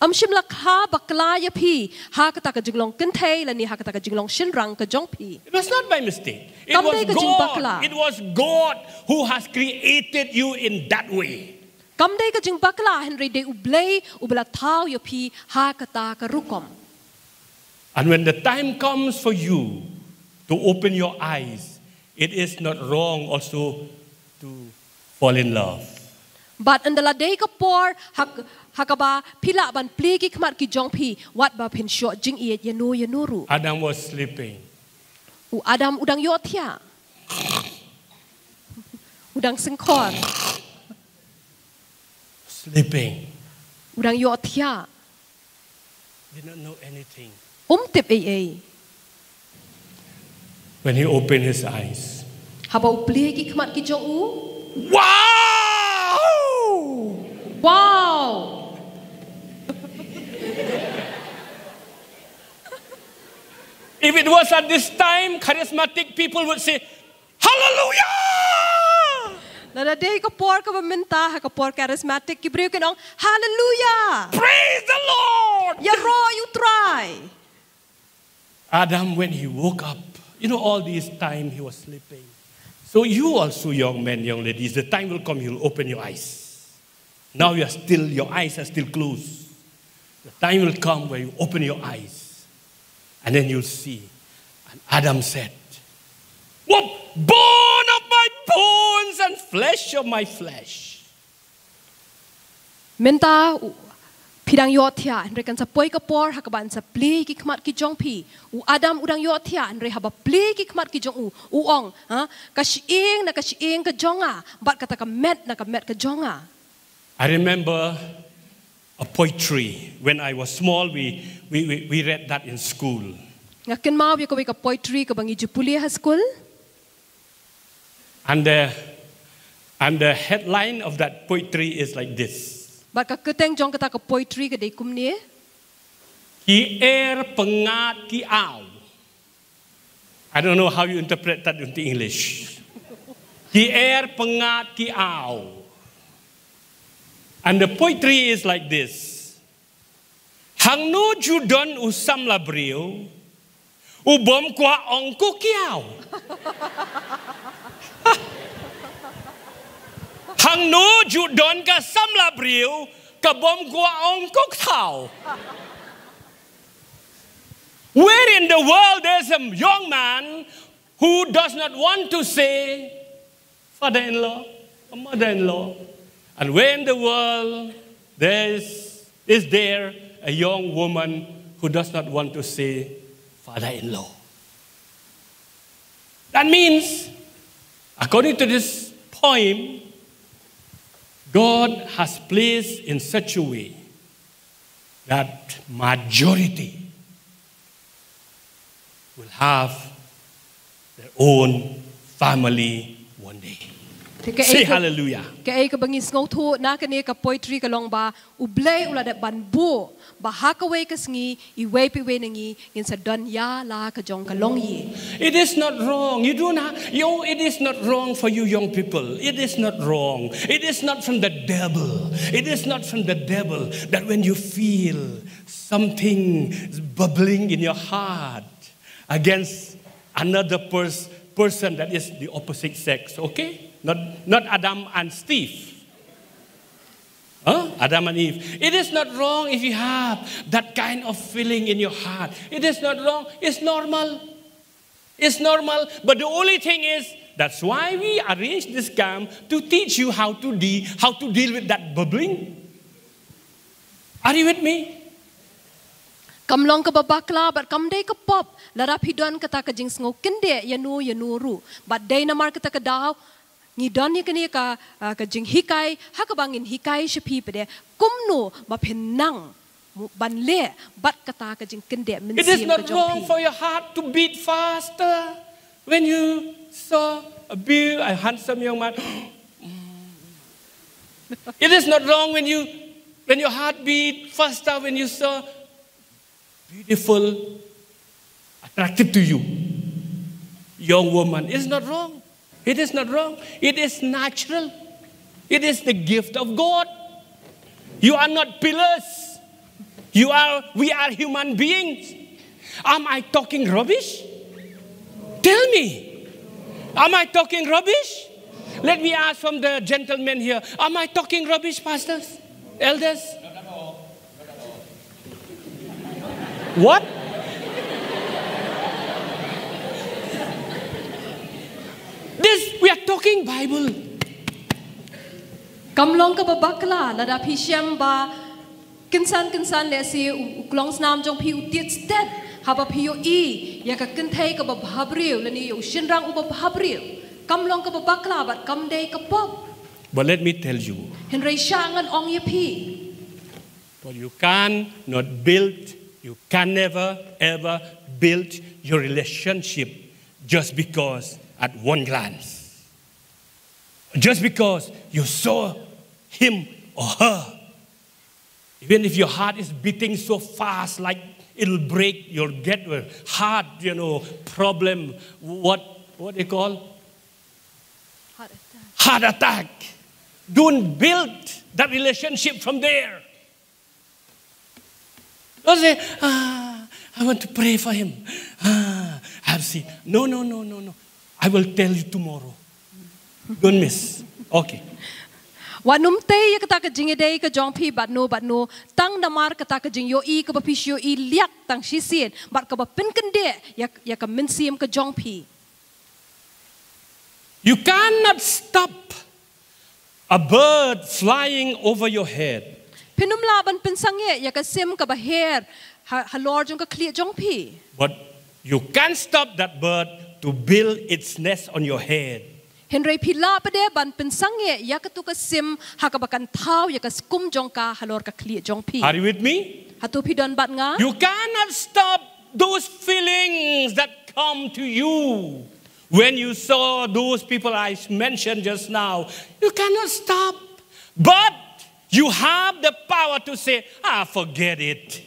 Am shym la kha bakla ïa phi ha kata ka jinglong kynthei lane ha kata ka jinglong shynrang ka jong phi. It was not by mistake. It was God. Kam dei ka jingbakla. It was God who has created you in that way. Kam dei ka jingbakla, hynrei dei U Blei uba la thaw ïa phi ha kata ka rukom. And when the time comes for you to open your eyes, it is not wrong also to fall in love. Bad ynda la dei ka por ha, ha kaba phi lah ban plie ki khmat ki jong phi, wat ba phin shoh jingïeit ïano ïano ruh. Adam was sleeping. U Adam u dang ïohthiah. U dang syngkhor. Sleeping. U dang ïohthiah. Did not know anything. Um tip ei ei. When he opened his eyes. Haba u plie ki khmat ki jong u. Wow! Wow! If it was at this time, charismatic people would say, Hallelujah! Lada dei ka por kaba mynta ha ka por charismatic ki briew kin ong Hallelujah! Praise the Lord! Ïaroh ïa u Trai. Adam, when he woke up, you know, all this time he was sleeping. So you also, young men, young ladies, the time will come you'll open your eyes. Now you are still, your eyes are still closed. The time will come where you open your eyes and then you'll see. And Adam said, What? Bone of my bones and flesh of my flesh. Mynta u- phi dang ïohthiah, hynrei kan sa poi ka por ha kaba yn sa plie ki khmat ki jong phi. U Adam u dang ïohthiah, hynrei haba plie ki khmat ki jong u, u ong, ha, ka shyieng na ka shyieng ka jong nga, bad kata ka met na ka met ka jong nga. I remember a poetry. When I was small, we, we, we, we read that in school. Nga kynmaw ïa kawei ka poetry kaba ngi ju pule ha skul. And the, and the headline of that poetry is like this. Bad ka kyrteng jong kata ka poetry ka dei kumne. Ki er pyngngad ki aw. I don't know how you interpret that into English. Ki er pyngngad ki aw. And the poetry is like this. Hangno ju don u samla briew u bym kwah ong ko kiaw. Hangno ju don ka samla briew ka bym kwah ong ko kthaw. Where in the world there's a young man who does not want to say father-in-law, a mother-in-law. And where in the world there is, is there a young woman who does not want to say father-in-law? That means, according to this poem, God has placed in such a way that majority will have their own family one day. Say hallelujah. Kaei kaba ngi sngewthuh na kane ka poetry ka long ba U Blei u la dep ban buh ba ha kawei ka sngi iwei pa iwei na ngi ngin sa don ïa la ka jong ka longïing. It is not wrong. You don't have, you, it is not wrong for you young people. It is not wrong. It is not from the devil. It is not from the devil that when you feel something bubbling in your heart against another pers- person that is the opposite sex, okay? Not, not Adam and Steve. Huh? Adam and Eve. It is not wrong if you have that kind of feeling in your heart. It is not wrong. It's normal. It's normal. But the only thing is, that's why we arrange this camp to teach you how to de- how to deal with that bubbling. Are you with me? Kam long kaba bakla bad kam dei ka pop lada phi don kata ka jingsngew kyndit ïa no ïa no ruh. Bad dei namar kata ka daw ngi don ïa kane ka, ah, ka jinghikai ha kaba ngin hikai sha phi pat de kumno ba phin nang ban leh bad kata ka jingkyndit mynsiem ka jong phi. It is not wrong for your heart to beat faster when you saw a beautiful, a handsome young man. It is not wrong when you, when your heart beat faster when you saw beautiful, attractive to you young woman. It is not wrong. It is not wrong. It is natural. It is the gift of God. You are not pillars. You are, we are human beings. Am I talking rubbish? Tell me. Am I talking rubbish? Let me ask from the gentlemen here. Am I talking rubbish, pastors? Elders? What? This, we are talking Bible. Kam long kaba bakla lada phi shem ba kynsan kynsan lehse u, u klong snam jong phi u tied stet haba phi ïohi ïa ka kynthei kaba bhabriew lane ïa u shynrang uba bhabriew. Kam long kaba bakla bad kam dei ka pop. But let me tell you, Hynrei sha ngan ong ïa phi. But you can not build, you can never ever build your relationship just because at one glance. Just because you saw him or her. Even if your heart is beating so fast, like it'll break your get heart, you know, problem, what what they call? Heart attack. Heart attack. Don't build that relationship from there. Don't say, ah, I want to pray for him. Ah, I have seen. No, no, no, no, no. I will tell you tomorrow. Don't miss. Okay. Wat nym tei ïa kata ka jingïadei ka jong phi bad no bad no, tang namar kata ka jingïohi kaba phi shu ïohi liak tang shisien bad kaba pynkyndeh ïa, ïa ka mynsiem ka jong phi. You cannot stop a bird flying over your head. Phin ym lah ban pynsangeh ïa ka sim kaba her ha, halor jong ka khlieh jong phi. But you can't stop that bird to build its nest on your head. Hynrei phi lah pat de ban pynsangeh ïa katu ka sim ha kaba kan thaw ïa ka skum jong ka halor ka khlieh jong phi. Are you with me? Hato phi don bad nga? You cannot stop those feelings that come to you when you saw those people I mentioned just now. You cannot stop. But you have the power to say, ah, forget it.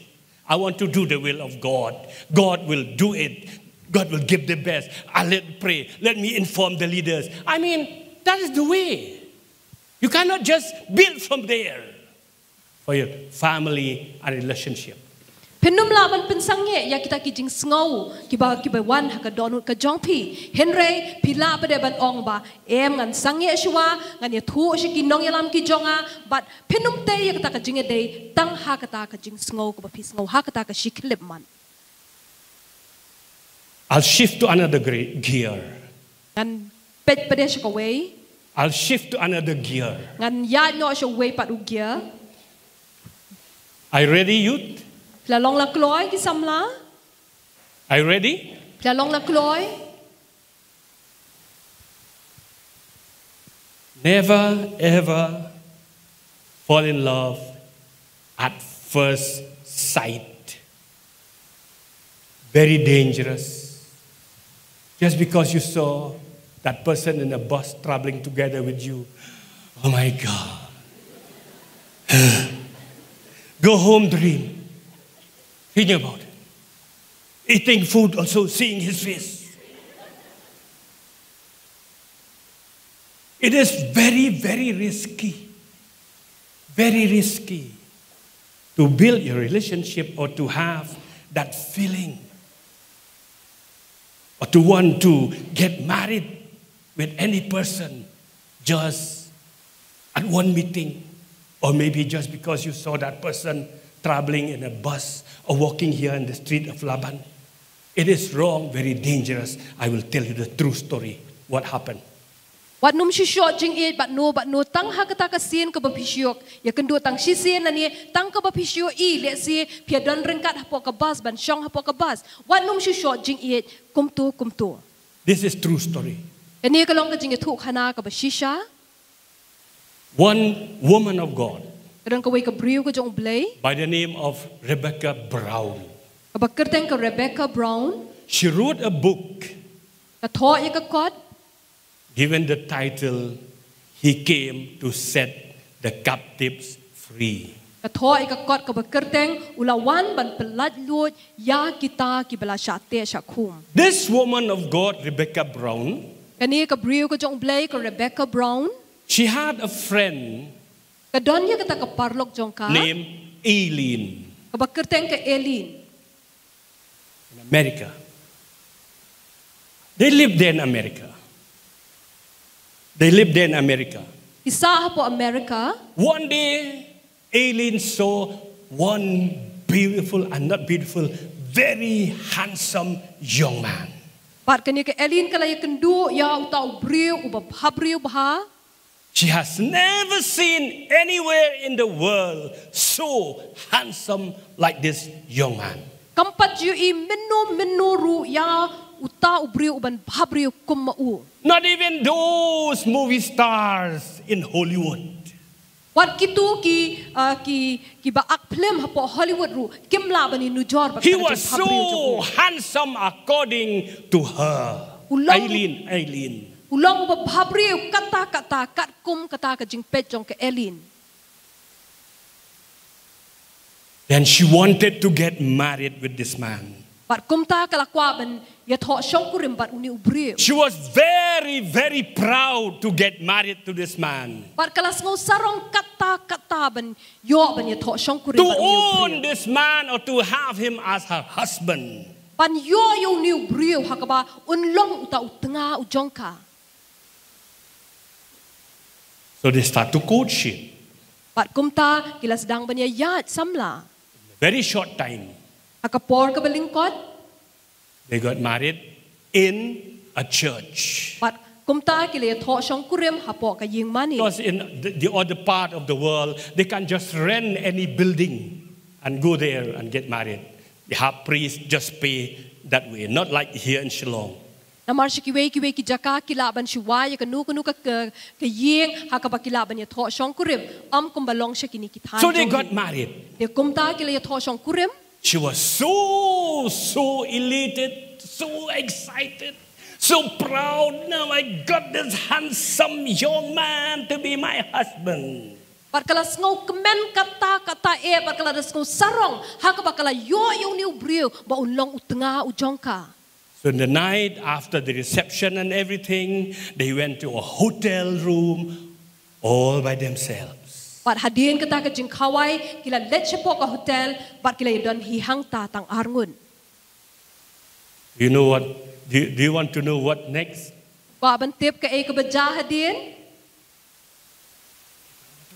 I want to do the will of God. God will do it. God will give the best. I let pray. Let me inform the leaders. I mean, that is the way. You cannot just build from there for your family and relationship. Phin ym lah ban pynsangeh ïa kita ki jingsngew kiba, kiba wan ha ka dohnud ka jong phi. Hynrei phi lah pat de ban ong ba, em, ngan sangeh shuwa, ngan ïathuh sha ki nongïalam ki jong nga, bad phin ym tei ïa kata ka jingïadei tang ha kata ka jingsngew kaba phi sngew ha kata ka shi khyllipmat. I'll shift to another gre- gear. Ngan peit pat de sha kawei. I'll shift to another gear. Ngan ïaid noh sha uwei pat u gear. Are you ready, youth? Phi la long la kloi ki samla? Are you ready? Phi la long la kloi? Never ever fall in love at first sight. Very dangerous. Just because you saw that person in a bus traveling together with you. Oh my God. Go home, dream. Think about it. Eating food, also seeing his face. It is very, very risky. Very risky to build your relationship or to have that feeling or to want to get married with any person just at one meeting, or maybe just because you saw that person traveling in a bus or walking here in the street of Laban. It is wrong, very dangerous. I will tell you the true story, what happened. Wat nym shu shoh jingïeit bad no bad no tang ha kata ka sien kaba phi shu ïoh ïakynduh tang shisien lane tang kaba phi shu ïohi, lehse phi ïadon ryngkat hapoh ka bus, ban shong hapoh ka bus. Wat nym shu shoh jingïeit kumto kumto. This is true story. Kane ka long ka jingïathuhkhana kaba shisha. One woman of God, Ka don kawei ka briew ka jong U Blei, by the name of Rebecca Brown. kaba kyrteng ka Rebecca Brown. She wrote a book Ka thoh ïa ka kot given the title, He Came to Set the Captives Free. Ka thoh ïa ka kot kaba kyrteng U La Wan Ban Pyllait Luid ïa Kita Kiba La Shah Teh Shah Khum. This woman of God, Rebecca Brown, Kane ka briew ka jong U Blei ka Rebecca Brown, she had a friend ka don ïa kata ka paralok jong ka named Aileen kaba kyrteng ka Aileen. in America. They lived there in America. They lived there in America. Ki sah hapoh America. One day, Aileen saw one beautiful, and not beautiful, very handsome young man. Bad kane ka Aileen ka la ïakynduh ïa uta u briew uba bha briew bha. She has never seen anywhere in the world so handsome like this young man. Kam pat ju ïohi mynno mynno ruh ïa uta u briew uban bhabriew kum ma u. Not even those movie stars in Hollywood. Wat kitu ki, ah, ki, ki ba ak film hapoh Hollywood ruh kim lah ban ïanujor bad ka jingbhabriew jong u. He was so handsome according to her. U long, Eileen, Eileen. U long uba bhabriew katta katta katkum kata ka jingpeit jong ka Eileen. Then she wanted to get married with this man. Bad kumta ka la kwah ban ïathoh shongkurim bad une u briew. She was very, very proud to get married to this man. Bad ka la sngew sarong katta katta ban ïoh ban ïathoh shongkurim bad une u briew. To own this man or to have him as her husband. Ban ïoh ïa une u briew ha kaba un long uta u tnga u jong ka. So they start to courtship. Bad kumta ki la sdang ban ïaid samla. Very short time. Ha ka por kaba lyngkot. They got married in a church. Bad kumta ki la ïathoh shongkurim hapoh ka ïingmane. Because in the, the other part of the world, they can't just rent any building and go there and get married. They have priests just pay that way, not like here in Shillong. Namar sha kiwei kiwei ki jaka ki lah ban shu wai ïa kano kano ka, ka, ka ïing ha kaba ki lah ban ïathoh shongkurim, ym kumba long sha kine ki thaiñ. So they got married. Te kumta ki la ïathoh shongkurim. She was so, so elated, so excited, so proud. Now I got this handsome young man to be my husband. Bad ka la sngewkmen katta katta eh, bad ka la da sngewsarong ha kaba ka la ïoh ïa une u briew ba un long u tnga u jong ka. So in the night, after the reception and everything, they went to a hotel room all by themselves. Bad hadien kata ka jingkhawai ki la leit shapoh ka hotel bad ki la ïadon hi hangta tang arngut. You know what? Do you, do you want to know what next? Kwah ban tip kaei kaba jia hadien?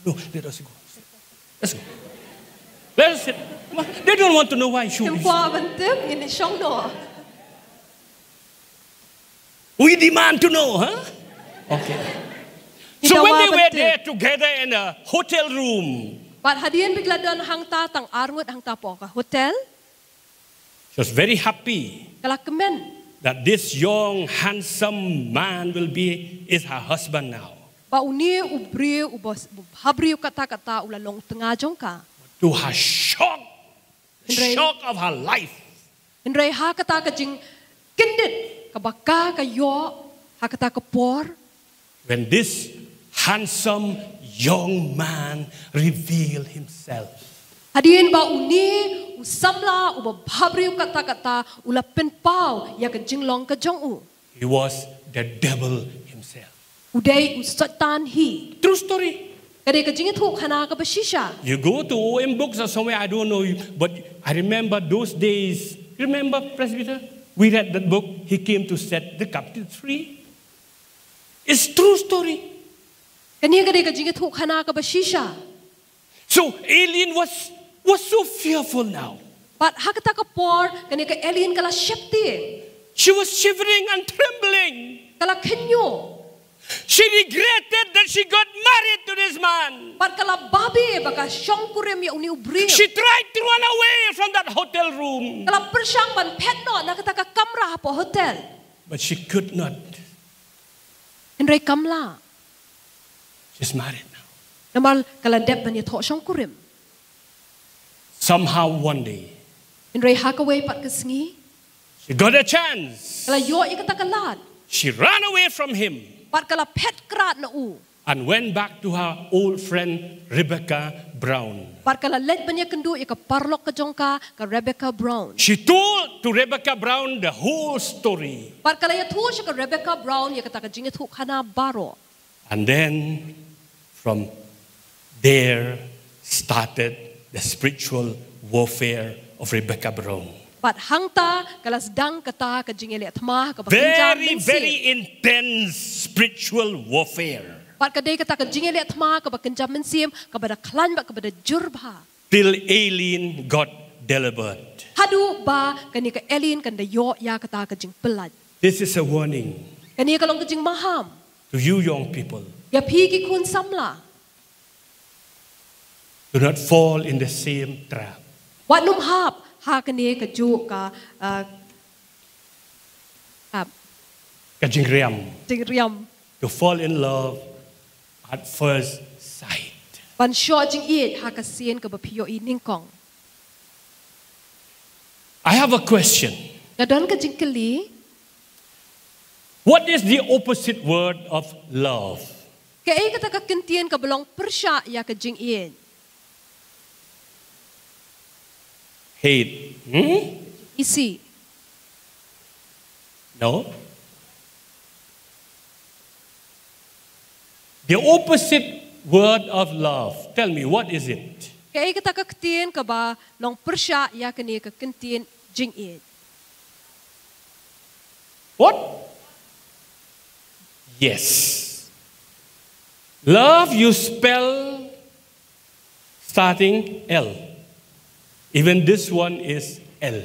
No, let us go. Let's go. Let us sit. Come on. They don't want to know why should we. Ngim kwah ban tip, ngin ïa shong noh. We demand to know, huh? Okay. So when they were there together in a hotel room, bad hadien ba ki la don hangta tang arngut hangta hapoh ka hotel. She was very happy. Ka la kmen. That this young, handsome man will be, is her husband now. Ba une u briew, u bos, u bhabriew katta katta u la long tnga jong ka. To her shock, the shock of her life. Hynrei ha kata ka jingkyndit kaba ka ka ïoh ha kata ka por. When this handsome young man revealed himself. Hadien ba une u samla uba bhabriew katta katta u la pynpaw ïa ka jinglong ka jong u. He was the devil himself. U dei u Soitan hi. True story. Ka dei ka jingïathuhkhana kaba shisha. You go to O M Books or somewhere, I don't know, but I remember those days. Remember, Presbyter? We read that book, He Came to Set the Captives Free. It's true story. Kane ka dei ka jingïathuhkhana kaba shisha. So Aileen was, was so fearful now. Bad ha kata ka por, kane ka Aileen ka la sheptieng. She was shivering and trembling. Ka la khynñiuh. She regretted that she got married to this man. Bad ka la babe ba ka shongkurim ïa une u briew. She tried to run away from that hotel room. Ka la pyrshang ban phet noh na kata ka kamra hapoh hotel. But she could not. Hynrei kam lah. She's married now. Namar ka la dep ban ïathoh shongkurim. Somehow one day, hynrei ha kawei pat ka sngi, she got a chance. Ka la ïoh ïa kata ka lad. She ran away from him. Bad ka la phet krad na u. And went back to her old friend Rebecca Brown. Bad ka la leit ban ïakynduh ïa ka paralok ka jong ka, ka Rebecca Brown. She told to Rebecca Brown the whole story. Bad ka la ïathuh sha ka Rebecca Brown ïa kata ka jingïathuhkhana baroh. And then from there started the spiritual warfare of Rebecca Brown. Bad hangta ka la sdang kata ka jingïaleh thma kaba kynja mynsiem. Very, very intense spiritual warfare. Bad ka dei kata ka jingïaleh thma kaba kynja mynsiem, kaba da khlaiñ bad kaba da jur bha. Till Aileen got delivered. Haduh ba kane ka Aileen kan da ïoh ïa kata ka jingpyllait. This is a warning. Kane ka long ka jingmaham. To you young people. Ïa phi ki khun samla. Do not fall in the same trap. Wat nym hap ha kane kajuh ka, uh, Ka jingriam. Jingriam. To fall in love at first sight. Ban shoh jingïeit ha ka sien kaba phi ïohi nyngkong. I have a question. Nga don ka jingkylli. What is the opposite word of love? Kaei kata ka kyntien kaba long pyrshah ïa ka jingïeit? Hate. Hmm? Isi. No. The opposite word of love. Tell me, what is it? Kaei kata ka ktien kaba long pyrshah ïa kane ka kyntien jingïeit? What? Yes. Love, you spell starting L. Even this one is L.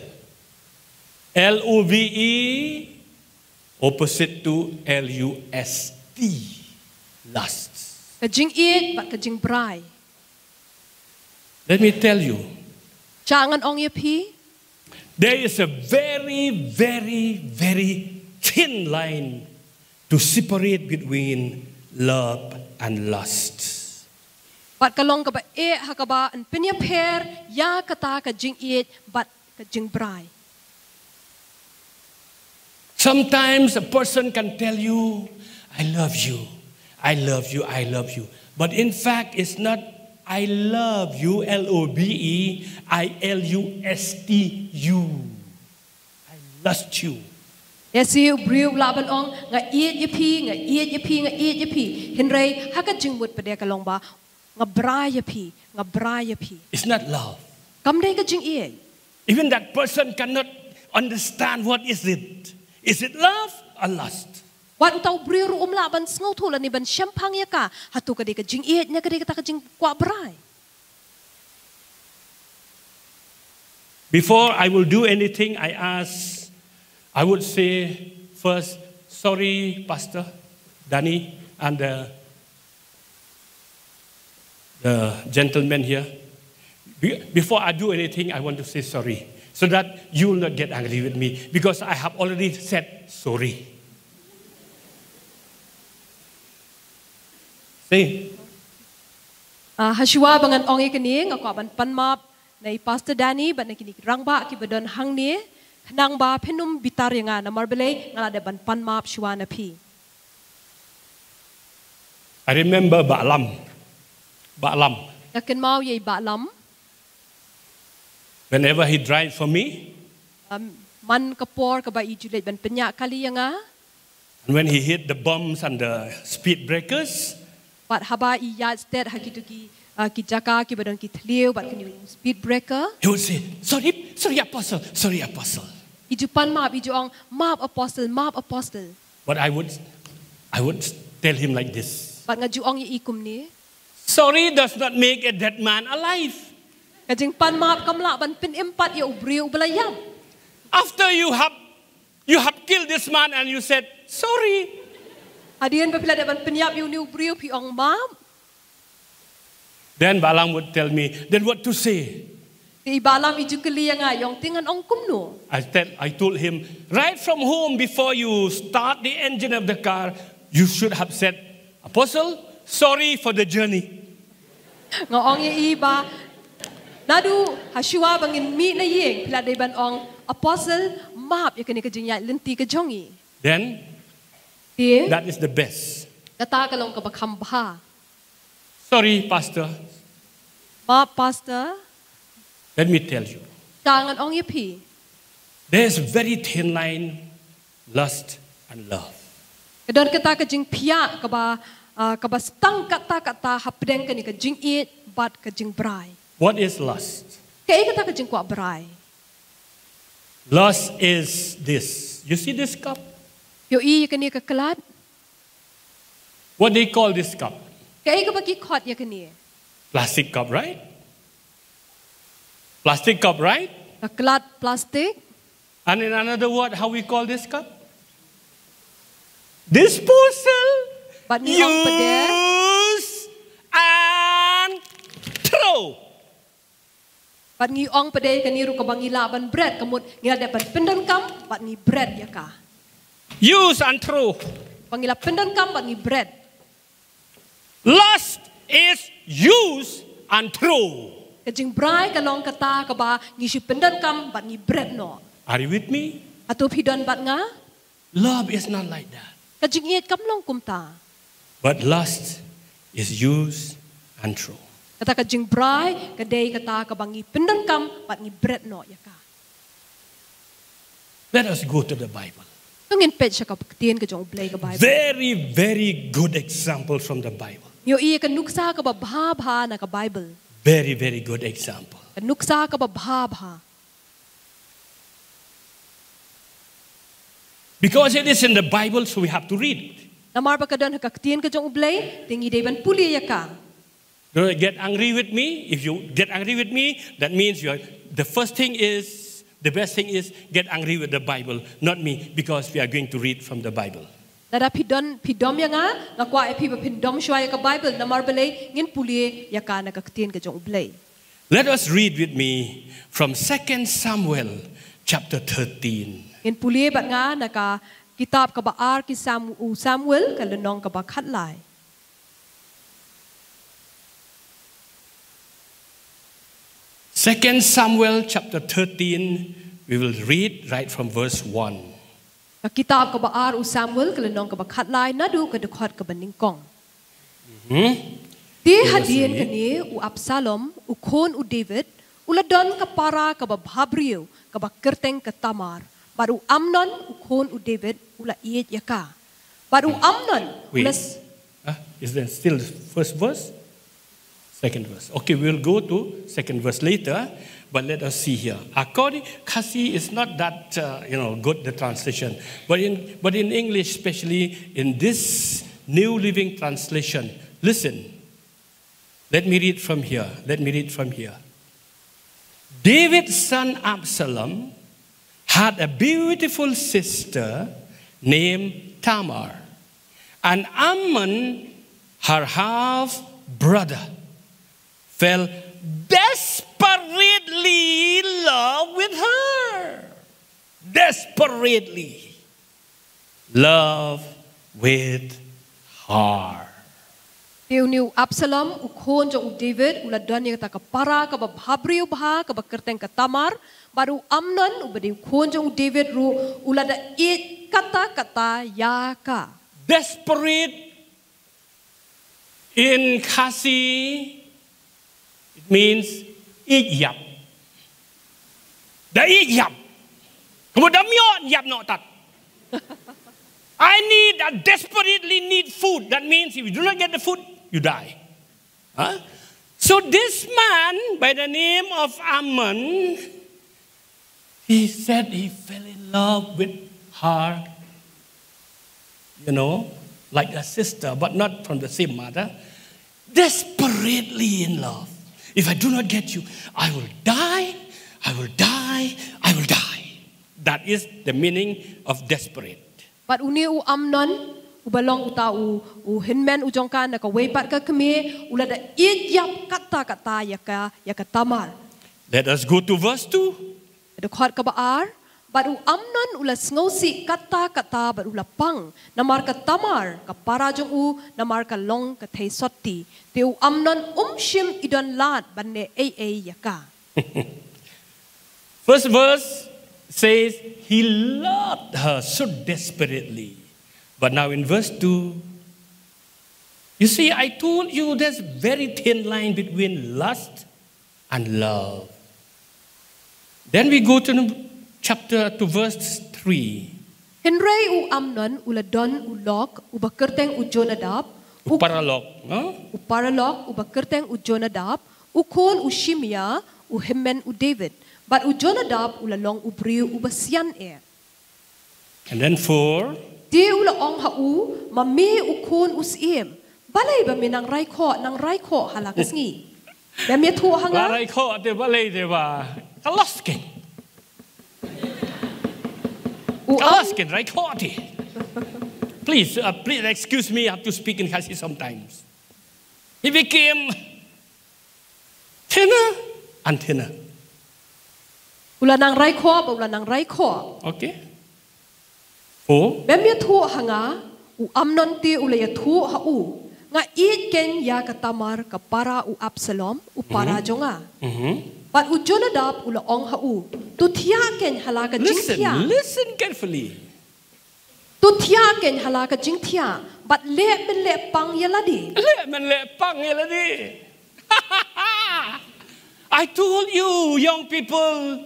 L O V E, opposite to L U S T. Lust. Ka jingïeit bad ka jingbrai. Let me tell you. Sha ngan ong ïa phi. There is a very, very, very thin line to separate between love and lust. Bad ka long kaba eh ha kaba yn pynïapher ïa kata ka jingïeit bad ka jingbrai. Sometimes a person can tell you, "I love you, I love you, I love you." But in fact, it's not "I love you," L O V E, "I L U S T U." I lust you. Ïa si u briew u lah ban ong, "Nga ïeit ïa phi, nga ïeit ïa phi, nga ïeit ïa phi." Hynrei ha ka jingmut pat de ka long ba, "Nga brai ïa phi, nga brai ïa phi." It's not love. Kam dei ka jingïeit. Even that person cannot understand what is it. Is it love or lust? Wat uta u briew ruh um lah ban sngewthuh lane ban shemphang ïa ka, hato ka dei ka jingïeit ne ka dei kata ka jingkwah brai. Before I will do anything, I ask, I would say first, "Sorry, Pastor Danny and the, the gentleman here. Be- before I do anything, I want to say sorry so that you will not get angry with me because I have already said sorry." See? Ah, hashwa ba ngan ong ïa kane, nga kwah ban pan map na i Pastor Danny bad na kine ki rangbah kiba don hangne, khnang ba phin ym bitar ïa nga, namar balei nga la dep ban pan map shwa na phi. I remember Bah Lam. Bah Lam. Nga kynmaw ïa i Bah Lam. Whenever he drive for me, um, man ka por kaba i ju leit ban pynïaid kali ïa nga. And when he hit the bumps and the speed breakers, bad haba i ïaid stet ha kito ki, uh, ki jaka kiba don ki thliew bad kine ki speed breaker, he would say, "Sorry, sorry, Apostle, sorry, Apostle." I ju pan map, i ju ong, "Map, Apostle, map, Apostle." But I would, I would tell him like this. Bad nga ju ong ïa i kumne. Sorry does not make a dead man alive. Ka jingpan map kam lah ban pynim pat ïa u briew uba la ïap. After you have, you have killed this man and you said, "Sorry." Hadien ba phi la dep ban pynïap ïa une u briew phi ong map. Then Bah Lam would tell me, "Then what to say?" Te i Bah Lam i ju kylli ïa nga, i ong, "Te ngan ong kumno?" I tell, I told him, "Right from home, before you start the engine of the car, you should have said, 'Apostle, sorry for the journey.'" Nga ong ïa i ba naduh hashuwa ba ngin mih na ïing phi la dei ban ong, "Apostle, map ïa kane ka jingïaid lynti ka jong ngi." Then, te, that is the best. Kata ka long kaba kham bha. "Sorry, Pastor." Map, Pastor. Let me tell you. Te ngan ong ïa phi. There is a very thin line, lust and love. Ka don kata ka jingphiah kaba, ah, kaba stang katta katta hapdeng kane ka jingïeit bad ka jingbrai. What is lust? Kaei kata ka jingkwah brai? Lust is this. You see this cup? Ïohi ïa kane ka klat? What they call this cup? Kaei kaba ki khot ïa kane? Plastic cup, right? Plastic cup, right? Ka klat plastik. And in another word, how we call this cup? Disposal. Bad ngi ong pat de. Use and throw. Bad ngi ong pat de kane ruh kaba ngi lah ban bret, ka mut ngi la dep ban pyndonkam bad ngi bret ïa ka. Use and throw. Ba ngi la pyndonkam bad ngi bret. Lust is use and throw. Ka jingbrai ka long kata kaba ngi shu pyndonkam bad ngi bret noh. Are you with me? Hato phi don bad nga? Love is not like that. Ka jingïeit kam long kumta. But lust is use and throw. Kata ka jingbrai ka dei kata kaba ngi pyndonkam bad ngi bret noh ïa ka. Let us go to the Bible. To ngin peit sha ka ktien ka jong U Blei ka Bible. Very, very good example from the Bible. Ïohi ïa ka nuksa kaba bha bha na ka Bible. Very, very good example. Ka nuksa kaba bha bha. Because it is in the Bible, so we have to read. Namar ba ka don ha ka ktien ka jong U Blei, te ngi dei ban pule ïa ka. Don't get angry with me. If you get angry with me, that means you are, the first thing is, the best thing is get angry with the Bible, not me, because we are going to read from the Bible. Lada phi don, phi dom ïa nga, nga kwah ïa phi ba phin dom shuwa ïa ka Bible, namar balei ngin pule ïa ka na ka ktien ka jong U Blei. Let us read with me from Second Samuel chapter thirteen. Ngin pule bad nga na ka kitab kaba ar ki Sam-, u Samuel ka lynnong kaba khatlai. Second Samuel chapter thirteen, we will read right from verse one. Ka kitab kaba ar u Samuel ka lynnong kaba khatlai naduh ka dkhot kaba nyngkong. Hmm? Te hadien kane u Absalom, u khun u David, u la don ka para kaba bhabriew, kaba kyrteng ka Tamar. Bad u Amnon, u khun u David, u la ïeit ïa ka. Bad u Amnon, u la s- Huh? Is there still first verse? Second verse. Okay, we'll go to second verse later, but let us see here. According, Khasi is not that, uh, you know, good, the translation. But in, but in English, especially in this New Living Translation, listen. Let me read from here. Let me read from here. David's son Absalom had a beautiful sister named Tamar. And Amnon, her half brother, fell desperately in love with her. Desperately love with her. Te une u Absalom, u khun jong u David, u la don ïa kata ka para kaba bhabriew bha, kaba kyrteng ka Tamar, bad u Amnon, uba dei u khun jong u David ruh, u la da ïeit katta katta ïa ka. Desperate in Khasi, it means ïeit ïap. Da ïeit ïap. Kumba da ym ïoh ïap noh tat. I need, I desperately need food. That means if you do not get the food, you die. Huh? So this man by the name of Amnon, he said he fell in love with her, you know, like a sister, but not from the same mother. Desperately in love. If I do not get you, I will die, I will die, I will die. That is the meaning of desperate. Bad une u Amnon, uba long uta u, u hynmen u jong ka na kawei pat ka kmie, u la da ïeit ïap katta katta ïa ka, ïa ka Tamar. Let us go to verse two. Dkhot kaba ar, bad u Amnon u la sngewsih katta katta bad u la pang, namar ka Tamar, ka para jong u, namar ka long ka thei sotti. Te u Amnon um shym i don lad ban leh ei ei ïa ka. First verse says he loved her so desperately. But now in verse two, you see, I told you there's very thin line between lust and love. Then we go to the chapter, to verse three. Hynrei u Amnon u la don u lok uba kyrteng u Jonadab, u paralok, no? U paralok uba kyrteng u Jonadab, u khun u Shimea, u hynmen u David. Bad u Jonadab u la long u briew uba sian eh. And then four. Te u la ong ha u, ma me u khun u syiem, balei ba me nang raikhoh, nang raikhoh ha la ka sngi? Ba me thuh ha nga? Ba raikhoh te balei te ba. Ka los kein. U Ka los kein raikhoh te. Please, uh, please excuse me, I have to speak in Khasi sometimes. He became thinner and thinner. U la nang raikhoh, ba u la nang raikhoh. Okay. Four. Mem ïathuh ha nga, u Amnon te u la ïathuh ha u, nga ïeit kein ïa ka Tamar ka para u Absalom, u para jong nga. Mhm. Bad u Jonadab u la ong ha u, to thiah kein ha la ka jingthiah. Listen carefully. To thiah kein ha la ka jingthiah, bad leh men leh pang ïa lade. Leh men leh pang ïa lade. I told you, young people,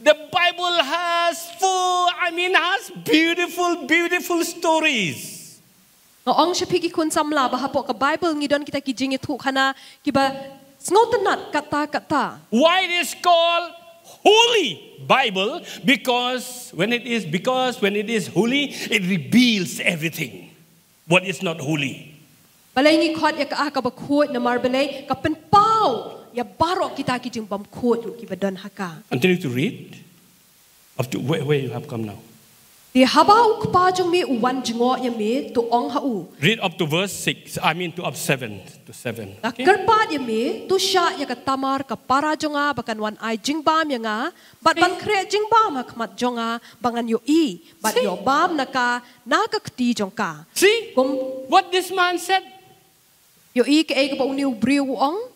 the Bible has full, I mean, has beautiful, beautiful stories. Nga ong sha phi ki khun samla ba hapoh ka Bible ngi don kita ki jingïathuhkhana kiba sngewtynnat katta katta. Why it is called Holy Bible? Because when it is, because when it is holy, it reveals everything what is not holy. Balei ngi khot ïa ka, ah, kaba khuid? Namar balei? Ka pynpaw ïa baroh kita ki jingbymkhuid ruh kiba don ha ka. Continue to read. Up to where, where you have come now. Te haba u kpa jong me u wan jngoh ïa me, to ong ha u. Read up to verse six. I mean to up seven. To seven. Nga kyrpad ïa me, to shah ïa ka Tamar ka para jong nga ba kan wan ai jingbam ïa nga, bad ban khreh jingbam ha khmat jong nga, ba ngan ïohi bad ïoh bam na ka, na ka kti jong ka. See? Kum- What this man said? Ïohi kaei kaba une u briew u ong?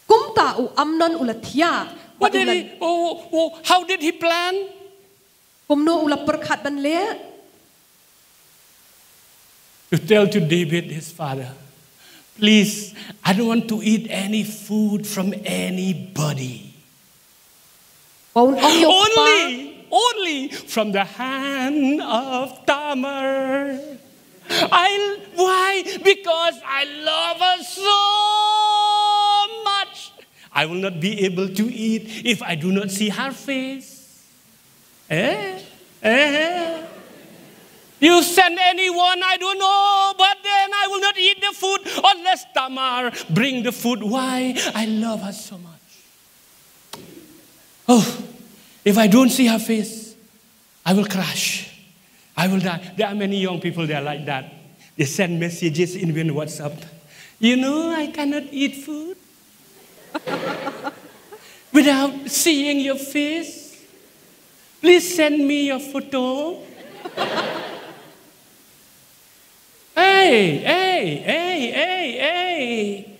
Kumta u Amnon u la thiah. What did he, oh, oh, how did he plan? Kumno u la pyrkhat ban leh? To tell to David his father, please, I don't want to eat any food from anybody. Ba un ong ïa u kpa. Only, only from the hand of Tamar. I, why? Because I love her so much. I will not be able to eat if I do not see her face. Eh? Eh? You send anyone, I don't know, but then I will not eat the food unless Tamar bring the food. Why? I love her so much. Oh, if I don't see her face, I will crash. I will die. There are many young people, they are like that. They send messages in WhatsApp. You know, I cannot eat food without seeing your face. Please send me your photo. Hey, hey, hey, hey, hey.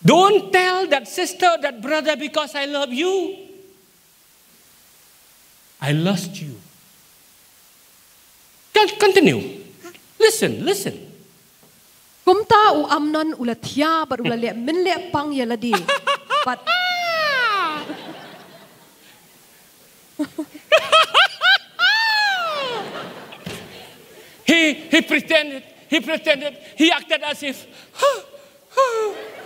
Don't tell that sister, that brother, because I love you. I lost you. Con- continue. Listen, listen. Kumta u Amnon u la thiah bad u la leh men leh pang ïa lade. Bad he, he pretended, he pretended, he acted as if,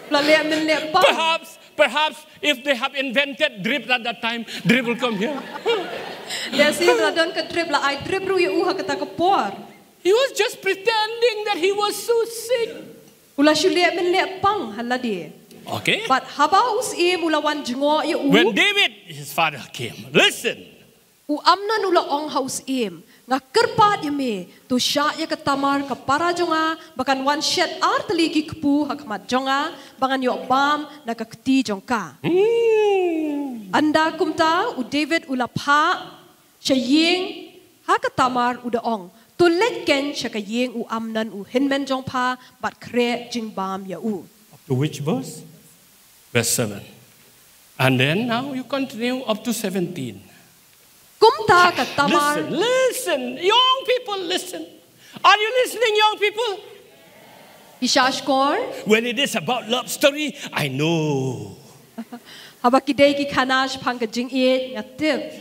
la leh men leh pang. Perhaps, perhaps if they have invented drip at that time, drip will come here. Lehse la don ka drip, la ai drip ruh ïa u ha kata ka por. He was just pretending that he was so sick. U la shu leh men leh pang ha lade. Okay. Bad haba u syiem u la wan jngoh ïa u. When David, his father, came, listen. U Amnon u la ong ha u syiem, nga kyrpad ïa me, to shah ïa ka Tamar ka para jong nga, ba kan wan shet ar tylli ki kpu ha khmat jong nga, ba ngan ïoh bam na ka kti jong ka. Hmm. Ynda kumta u David u la phah sha ïing ha ka Tamar, u da ong, to leit kein sha ka ïing u Amnon u hynmen jong pha bad khreh jingbam ïa u. Up to which verse? Verse seven. And then now you continue up to seventeen. Kumta ka Tamar. Listen, listen. Young people, listen. Are you listening, young people? Phi shah shkor? When it is about love story, I know. Haba ki dei ki khana shaphang ka jingïeit, nga tip.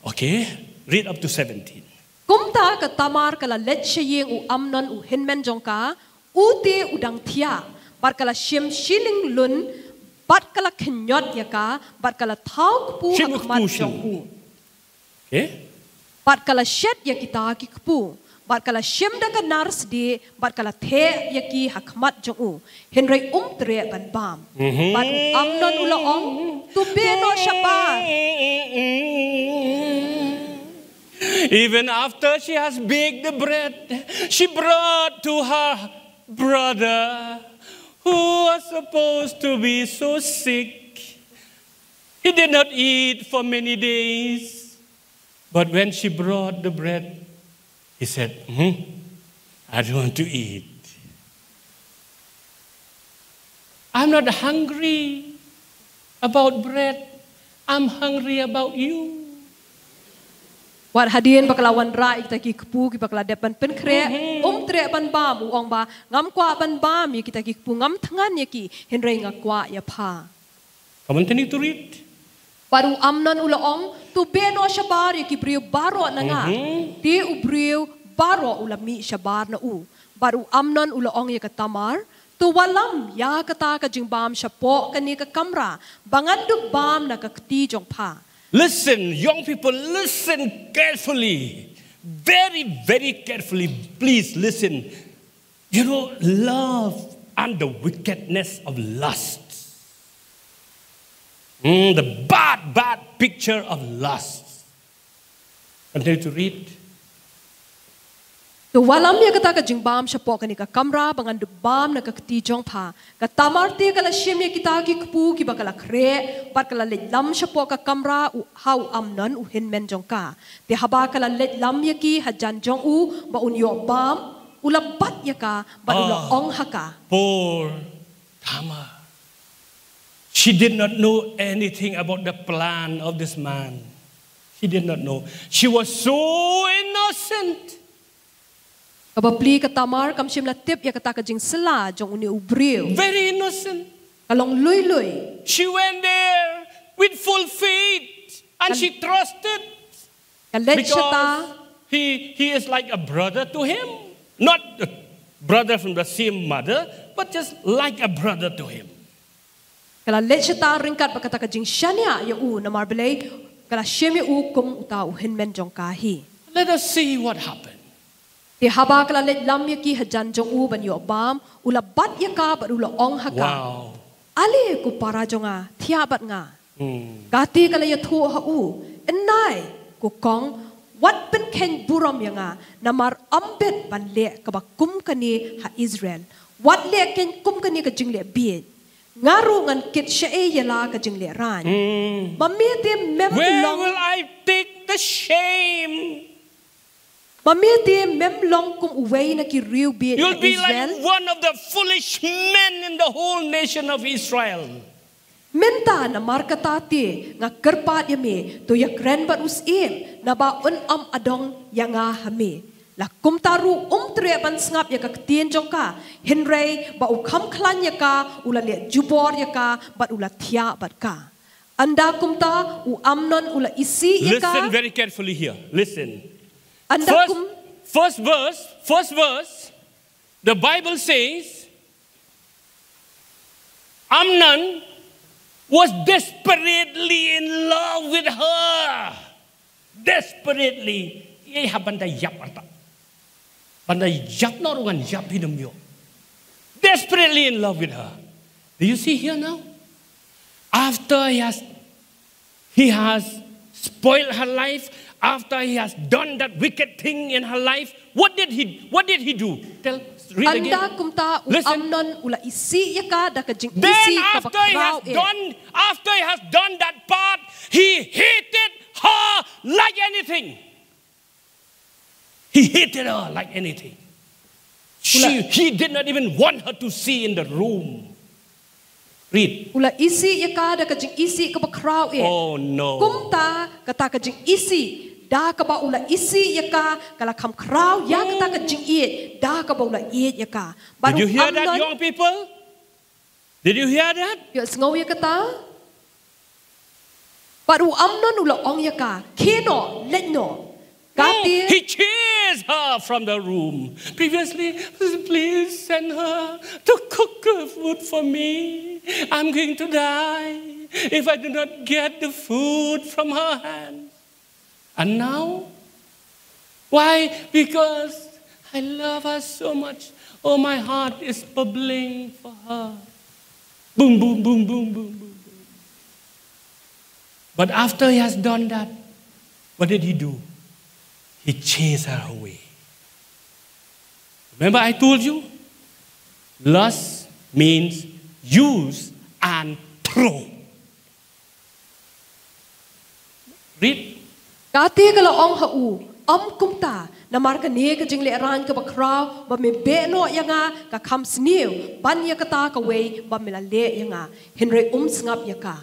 Okay, read up to seventeen. Kumta ka Tamar ka la leit sha ïing u Amnon u hynmen jong ka, u te u dang thiah, bad ka la shim shilling lun, bad ka la khñiot ïa ka, bad ka la thaw kpu ha khmat jong u. Okay? Bad ka la shet ïa kita ki kpu, bad ka la shim da ka nar sdieh, bad ka la theh ïa ki ha khmat jong u. Hynrei um treh ban bam. Mhm. Bad u Amnon u la ong, to beh noh shabar. Even after she has baked the bread, she brought to her brother who was supposed to be so sick. He did not eat for many days. But when she brought the bread, He said, "Hmm, I don't want to eat. I'm not hungry about bread. I'm hungry about you." Wat hadien ba ka la wanrah ïa kita ki kpu kiba ka la dep ban pynkhreh, um treh ban bam, u ong ba, ngam kwah ban bam ïa kita ki kpu, ngam thngan ïa ki, hynrei nga kwah ïa pha. Come on, continue to read. Bad u Amnon u la ong, to beh noh shabar ïa ki briew baroh na nga. Te u briew baroh u la mih shabar na u. Bad u Amnon u la ong ïa ka Tamar, to wallam ïa kata ka jingbam shapoh kane ka kamra, ba ngan dup bam na ka kti jong pha. Listen, young people, listen carefully. Very, very carefully. Please listen. You know, love and the wickedness of lust. Mm, the bad, bad picture of lust. Continue to read. To wallam ïa kata ka jingbam shapoh kane ka kamra, ba ngan dup bam na ka kti jong pha. Ka Tamar te ka la shim ïa kita ki kpu kiba ka la khreh, bad ka la leit lam shapoh ka kamra u, ha u Amnon u hynmen jong ka. Te haba ka la leit lam ïa ki hajan jong u, ba un ïoh bam, u la bat ïa ka, bad u la ong ha ka. Poor Tamar. She did not know anything about the plan of this man. She did not know. She was so innocent. Kaba plie ka Tamar kam shym la tip ïa kata ka jingsylla jong une u briew. Very innocent. Ka long lui lui. She went there with full faith and she trusted. Ka leit shata. Because he, he is like a brother to him. Not a brother from the same mother, but just like a brother to him. Ka la leit shata ryngkat bad kata ka jingshaniah ïa u, namar balei, ka la shim ïa u kum uta u hynmen jong ka hi. Let us see what happened. Te haba ka la leit lam ïa ki hajan jong u ban ïoh bam, u la bat ïa ka bad u la ong ha ka. Wow. Ale ko para jong nga, thiah bad nga. Hmm. Kata ka la ïathuh ha u, nai, ko kong, wat pynkheiñ burom ïa nga, namar ym bit ban leh kaba kum kane ha Israel. Wat leh kheiñ kum kane ka jingleh bieit. Nga ruh ngan kit shaei ïa la ka jingleh rain. Hmm. Ma me te mem Where long, will I take the shame? ma me te mem long kum uwei na ki riewbieit ha You'll be Israel. Like one of the foolish men in the whole nation of Israel. Mynta namar kata te nga kyrpad ïa me, to ïakren bad u syiem, naba un ym adong ïa nga ha me. La kumta ruh um treh ban sngap ïa ka ktien jong ka, hynrei ba u kham khlaiñ ïa ka, u la leh jubor ïa ka, bad u la thiah bad ka. Ynda kumta u Amnon u la isih ïa ka. Listen very carefully here. Listen. Ynda First, kum first verse, first verse, the Bible says, Amnon was desperately in love with her. Desperately. Ïa ha ban da ïap arta. Ban da ïap noh ruh ngan ïap hi dum ïoh. Desperately in love with her. Do you see here now? After he has, he has spoiled her life, after he has done that wicked thing in her life, what did he, what did he do? Tell, read again. Ynda kumta u Listen. Amnon u la isih ïa ka da ka Then jingisih kaba after he khraw has eh. done, after he has done that part, he hated her like anything. He hated her like anything. She, Ula- he did not even want her to see in the room. Read. U la isih ïa ka da ka jingisih kaba khraw eh. Oh no. Kumta kata ka jingisih da kaba u la isih ïa ka ka la kham khraw ïa kata ka jingïeit da kaba u la ïeit ïa ka. Bad Did you u hear that, Amnon, young people? Did you hear that? ïohsngew ïa kata? Bad u Amnon u la ong ïa ka, khie noh, leit noh. No, Kata he chased her from the room. Previously, please send her to cook food for me. I'm going to die if I do not get the food from her hand. And now, why? Because I love her so much. Oh, my heart is bubbling for her. Boom, boom, boom, boom, boom, boom, boom. But after he has done that, what did he do? He chased her away. Remember, I told you, lust means use and throw. Read. Kata ka la ong ha u, Ym kumta, namar kane ka jinglehrain kaba khraw ba me beh noh ïa nga ka kham sniew ban ïa kata kawei ba me la leh ïa nga. Hynrei um sngap ïa ka.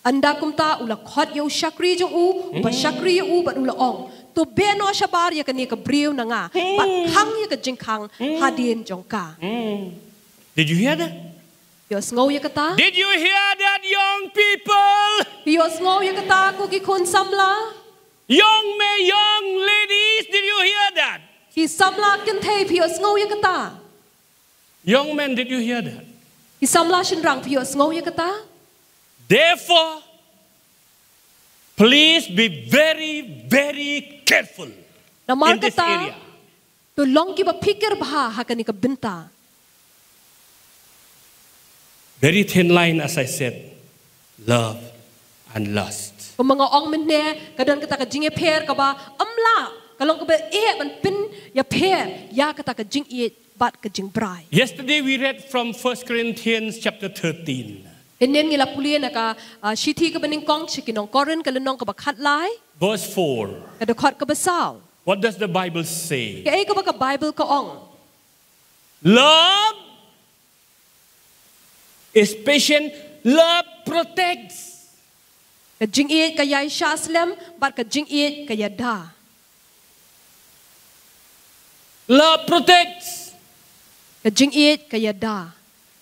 Ynda kumta u la khot ïa u shakri jong u, u ba shakri ïa u bad u la ong, to beh noh shabar ïa kane ka briew na nga, bad khang ïa ka jingkhang hadien jong ka. Did you hear that? Ïohsngew ïa kata? Did you hear that, young people? Ïohsngew ïa kata, ko ki khun samla? Young men, young ladies, did you hear that? Ki samla kynthei, phi ïohsngew ïa kata? Young men, did you hear that? Ki samla shynrang, phi ïohsngew ïa kata? Therefore, please be very, very careful Namar in this kata, area. To long kiba phikir bha ha kane ka bynta. Very thin line, as I said, love and lust. Kumba nga ong mynne, ka don kata ka jingïapher kaba ym lah, ka long kaba eh ban pynïapher ïa kata ka jingïeit bad ka jingbrai. Yesterday we read from First Corinthians chapter thirteen. Hynnin ngi la pule na ka ah, shithi kaba nyngkong sha ki nong Korinth ka lynnong kaba khatlai, Verse four. Ka dkhot kaba saw. What does the Bible say? Kaei kaba ka Bible ka ong? Love is patient. Love protects. Ka jingïeit ka ïai shah slem bad ka jingïeit ka ïada. Love protects. Ka jingïeit ka ïada.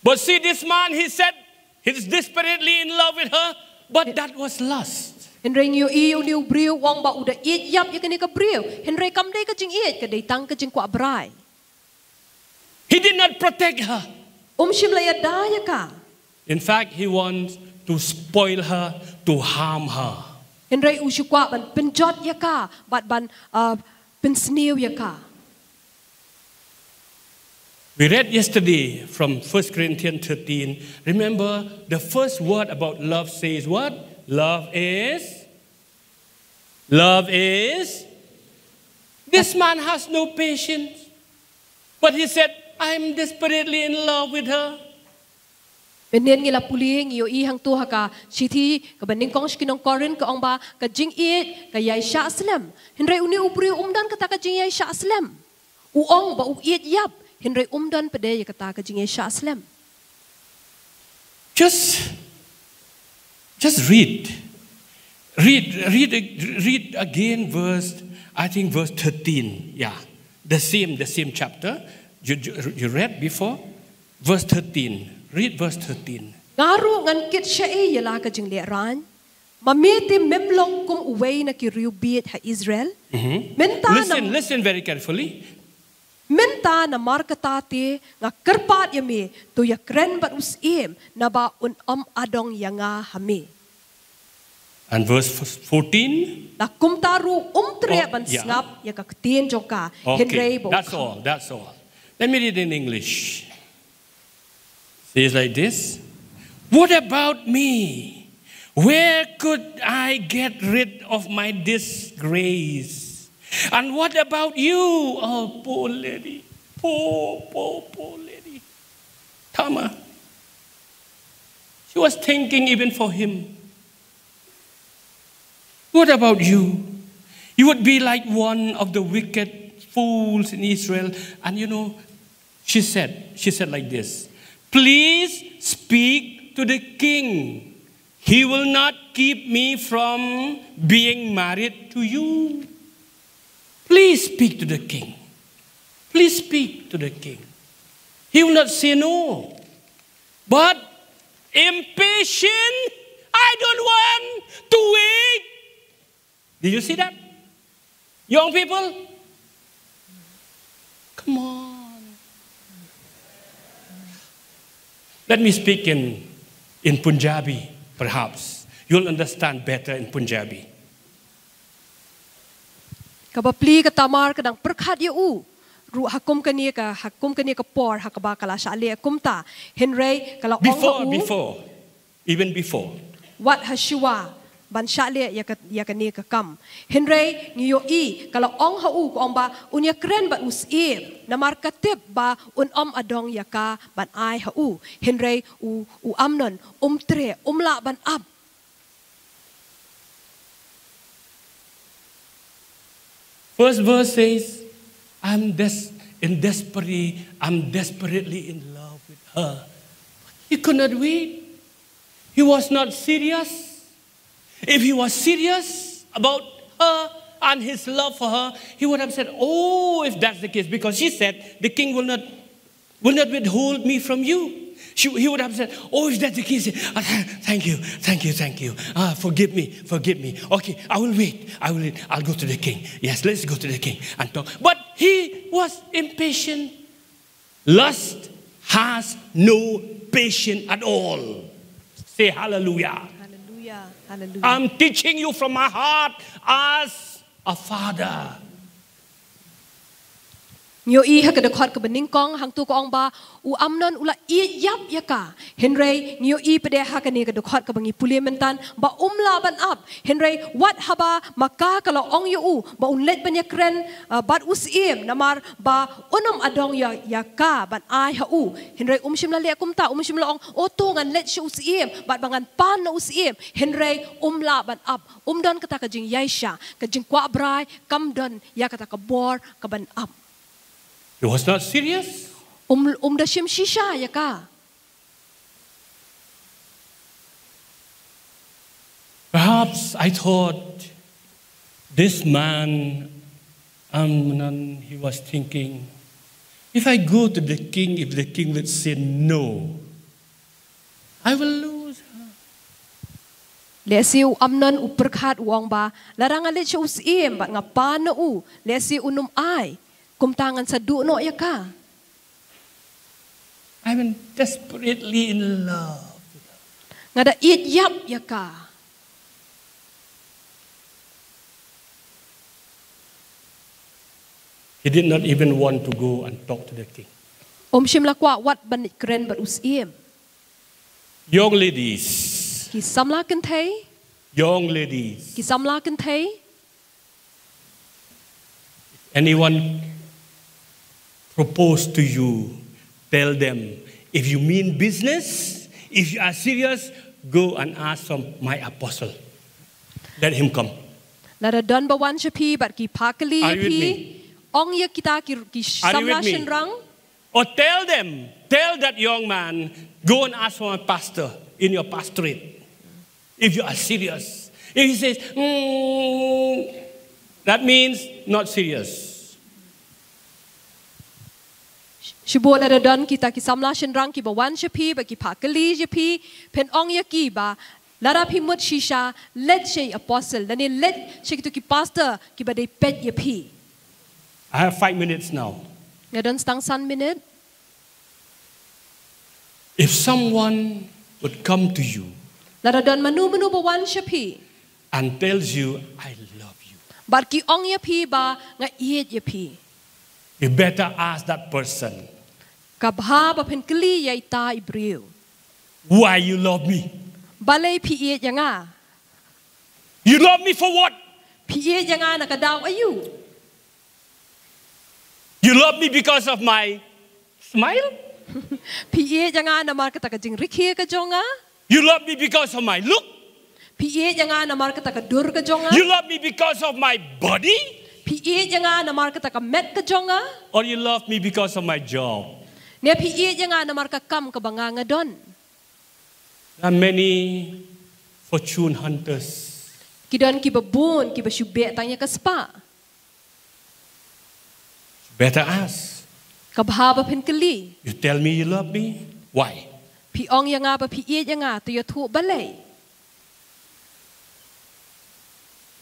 But see, this man, he said he's desperately in love with her, but that was lust. Hynrei ngi ïohi une u briew u ong ba u da ïeit ïap ïa kane ka briew. Hynrei kam dei ka jingïeit, ka dei tang ka jingkwah brai. He did not protect her. Um shym la ïada ïa ka. In fact, he wants to spoil her, to harm her. Hynrei u shu kwah ban pynjot ïa ka, bad ban ah, pynsniew ïa ka. We read yesterday from First Corinthians thirteen. Remember, the first word about love says what? Love is. Love is. This man has no patience. But he said, I'm desperately in love with her. Mynnin ngi la pule, ngi ïohi hangto ha ka shithi kaba nyngkong sha ki nong Korinth ka ong ba ka jingïeit ka ïai shah slem. Hynrei une u briew um don kata ka jingïai shah slem. U ong ba u ïeit ïap, hynrei um don pat de ïa kata ka jingïai shah slem. Just, just read. Read, read, read again verse, I think verse thirteen. Yeah. The same, the same chapter. You, you, you read before? Verse thirteen. Read verse thirteen. Nga ruh ngan kit shaei ïa la ka jinglehrain? Ma me te mem long kum uwei na ki riewbieit ha Israel? Mynta na Listen, listen very carefully. Mynta namar kata te nga kyrpad ïa me, to ïakren bad u syiem, naba un ym adong ïa nga ha me. And verse fourteen. La kumta ruh um treh ban sngap ïa ka ktien jong ka. Hynrei ba u That's all. That's all. Let me read in English. Says like this. What about me? Where could I get rid of my disgrace? And what about you? Oh, poor lady. Poor, poor, poor lady. Tamar. She was thinking even for him. What about you? You would be like one of the wicked fools in Israel. And you know, she said, she said like this, please speak to the king. He will not keep me from being married to you. Please speak to the king. Please speak to the king. He will not say no. But impatient, I don't want to wait. Did you see that? Young people, come on. Let me speak in, in Punjabi, perhaps. You'll understand better in Punjabi. Kaba plie ka Tamar ka dang pyrkhat ïa u ruh ha kum kane ka, ha kum kane ka por ha kaba ka la shah leh kumta. Hynrei ka la ong ha u. Before, before. Even before. Wat ha shuwa ban shah leh ïa ka, ïa kane ka kam. Hynrei ngi ïohi ka la ong ha u, ka ong ba un ïakren bad u syiem, namar ka tip ba un ym adong ïa ka ban ai ha u. Hynrei u, u Amnon um treh, um lah ban ap. First verse says, I'm des- in desperately, I'm desperately in love with her. He could not wait. He was not serious. If he was serious about her and his love for her, he would have said, "Oh, if that's the case," because she said, "The king will not will not withhold me from you." She, he would have said, "Oh, if that's the case, ah, th- thank you, thank you, thank you. Ah, forgive me, forgive me. Okay, I will wait, I will wait. I'll go to the king. Yes, let's go to the king and talk." But he was impatient. Lust has no patience at all. Say hallelujah. Hallelujah. Hallelujah. I'm teaching you from my heart as a father. Ngi ïohi ha ka dkhot kaba nyngkong hangtu ka ong ba u Amnon u la ïeit ïap ïa ka. Hynrei ngi ïohi pat de ha kane ka dkhot kaba ngi pule myntan ba um lah ban ap. Hynrei wat haba ma ka ka la ong ïa u ba un leit ban ïakren, uh, bad u syiem namar ba un ym adong ïa, ïa ka ban ai ha u. Hynrei um shym la leh kumta, um shym la ong, "O to ngan leit sha u syiem bad ba ngan pan na u syiem." Hynrei um lah ban ap. Um don kata ka jingïaishah, ka jingkwah brai, kam don ïa kata ka bor ka ban ap. He was not serious. Um, um da shim shisha ïa ka. Perhaps I thought this man, Amnon, he was thinking, if I go to the king, if the king would say no, I will lose her. Lehse u Amnon u pyrkhat u ong ba, lada nga leit sha u syiem bad nga pan na u, lehse un ym ai. Kumta ngan sa duh noh ïa ka. I'm desperately in love. Nga da ïeit ïap ïa ka. He did not even want to go and talk to the king. Um shym la kwah wat ban leit kren bad u syiem. Young ladies, Ki samla kynthei, young ladies, ki samla kynthei, anyone propose to you, tell them, if you mean business, if you are serious, go and ask from my apostle. Let him come. Lada don ba wan sha phi bad ki phah kylli ïa phi, ong ïa kita ki, ki samla shynrang. Or tell them, tell that young man, go and ask for my pastor in your pastorate. If you are serious. If he says, mm, that means not serious. Shibun lada don kita ki samla shynrang kiba wan sha phi bad ki phah kylli ïa phi, phin ong ïa ki ba, lada phi mut shisha, leit sha i apostle, lane leit sha kito ki pastor kiba dei peit ïa phi. I have five minutes now. Nga don tang san minit. If someone would come to you, lada don mano mano ba wan sha phi, and tells you, I love you, bad ki ong ïa phi ba nga ïeit ïa phi, you better ask that person, ka bha ba phin kylli ïa ita i briew, why you love me? Balei phi ïeit ïa nga? You love me for what? Phi ïeit ïa nga na ka daw aïu? You love me because of my smile? Phi ïeit ïa nga namar kata ka jingrkhie ka jong nga? You love me because of my look? Phi ïeit ïa nga namar kata ka dur ka jong nga? You love me because of my body? Phi ïeit ïa nga namar kata ka met ka jong nga? Or you love me because of my job? Ne phi ïeit ïa nga namar ka kam kaba nga nga don? There are many fortune hunters. Ki don kiba bun kiba shu beh tang ïa ka spah. Better ask. Ka bha ba phin kylli. You tell me you love me. Why? Phi ong ïa nga ba phi ïeit ïa nga, to ïathuh balei?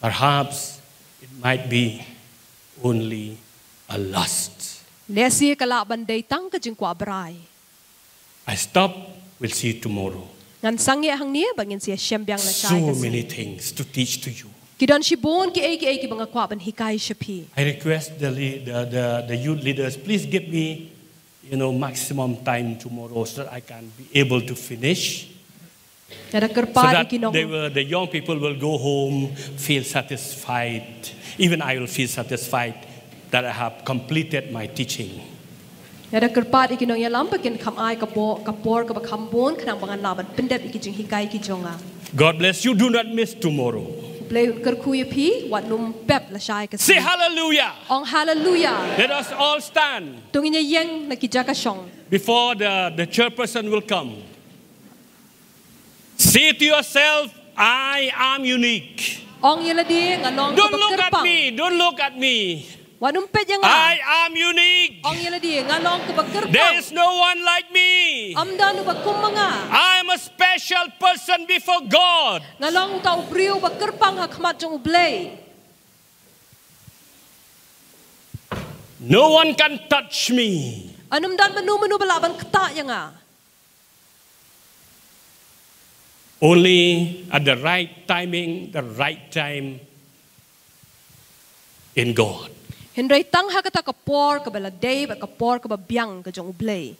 Perhaps it might be only a lust. Lehse ka lah ban dei tang ka jingkwah brai. I stop. We'll see you tomorrow. Ngan sangeh hangne bad ngin sa ïashem biang na shai. So many things to teach to you. Ki don shibun kiei kiei kiba nga kwah ban hikai sha phi. I request the, le- the, the, the youth leaders, please give me, you know, maximum time tomorrow so that I can be able to finish. Nga da So kyrpad ïa that ki nong. They will, the young people will go home, feel satisfied. Even I will feel satisfied that I have completed my teaching. Nga da kyrpad ïa ki nongïalam ba kin kham ai ka bor, ka por kaba kham bun khnang ba ngan lah ban pyndep ïa ki jinghikai ki jong nga. God bless you. Do not miss tomorrow. Blei un kyrkhu ïa phi, wat nym pep lashai ka sngi. Say hallelujah. Ong haleluya. Let us all stand To ngin ïeng na ki jaka shong. before the, the chairperson will come. Say to yourself, I am unique. Ong ïa lade nga long Don't kaba look at kyrpang. me. Don't look at me. Wat nym peit ïa nga. I am unique. Ong ïa lade nga long kaba There kyrpang. is no one like me. Ym don uba kum ma nga. I am a special person before God. Nga long uta u briew ba kyrpang ha khmat jong U Blei. No one can touch me. Ym don mynno mynno ba lah ban ktah ïa nga. Only at the right timing, the right time in God. Hynrei tang ha kata ka por kaba la dei bad ka por kaba biang ka jong U Blei.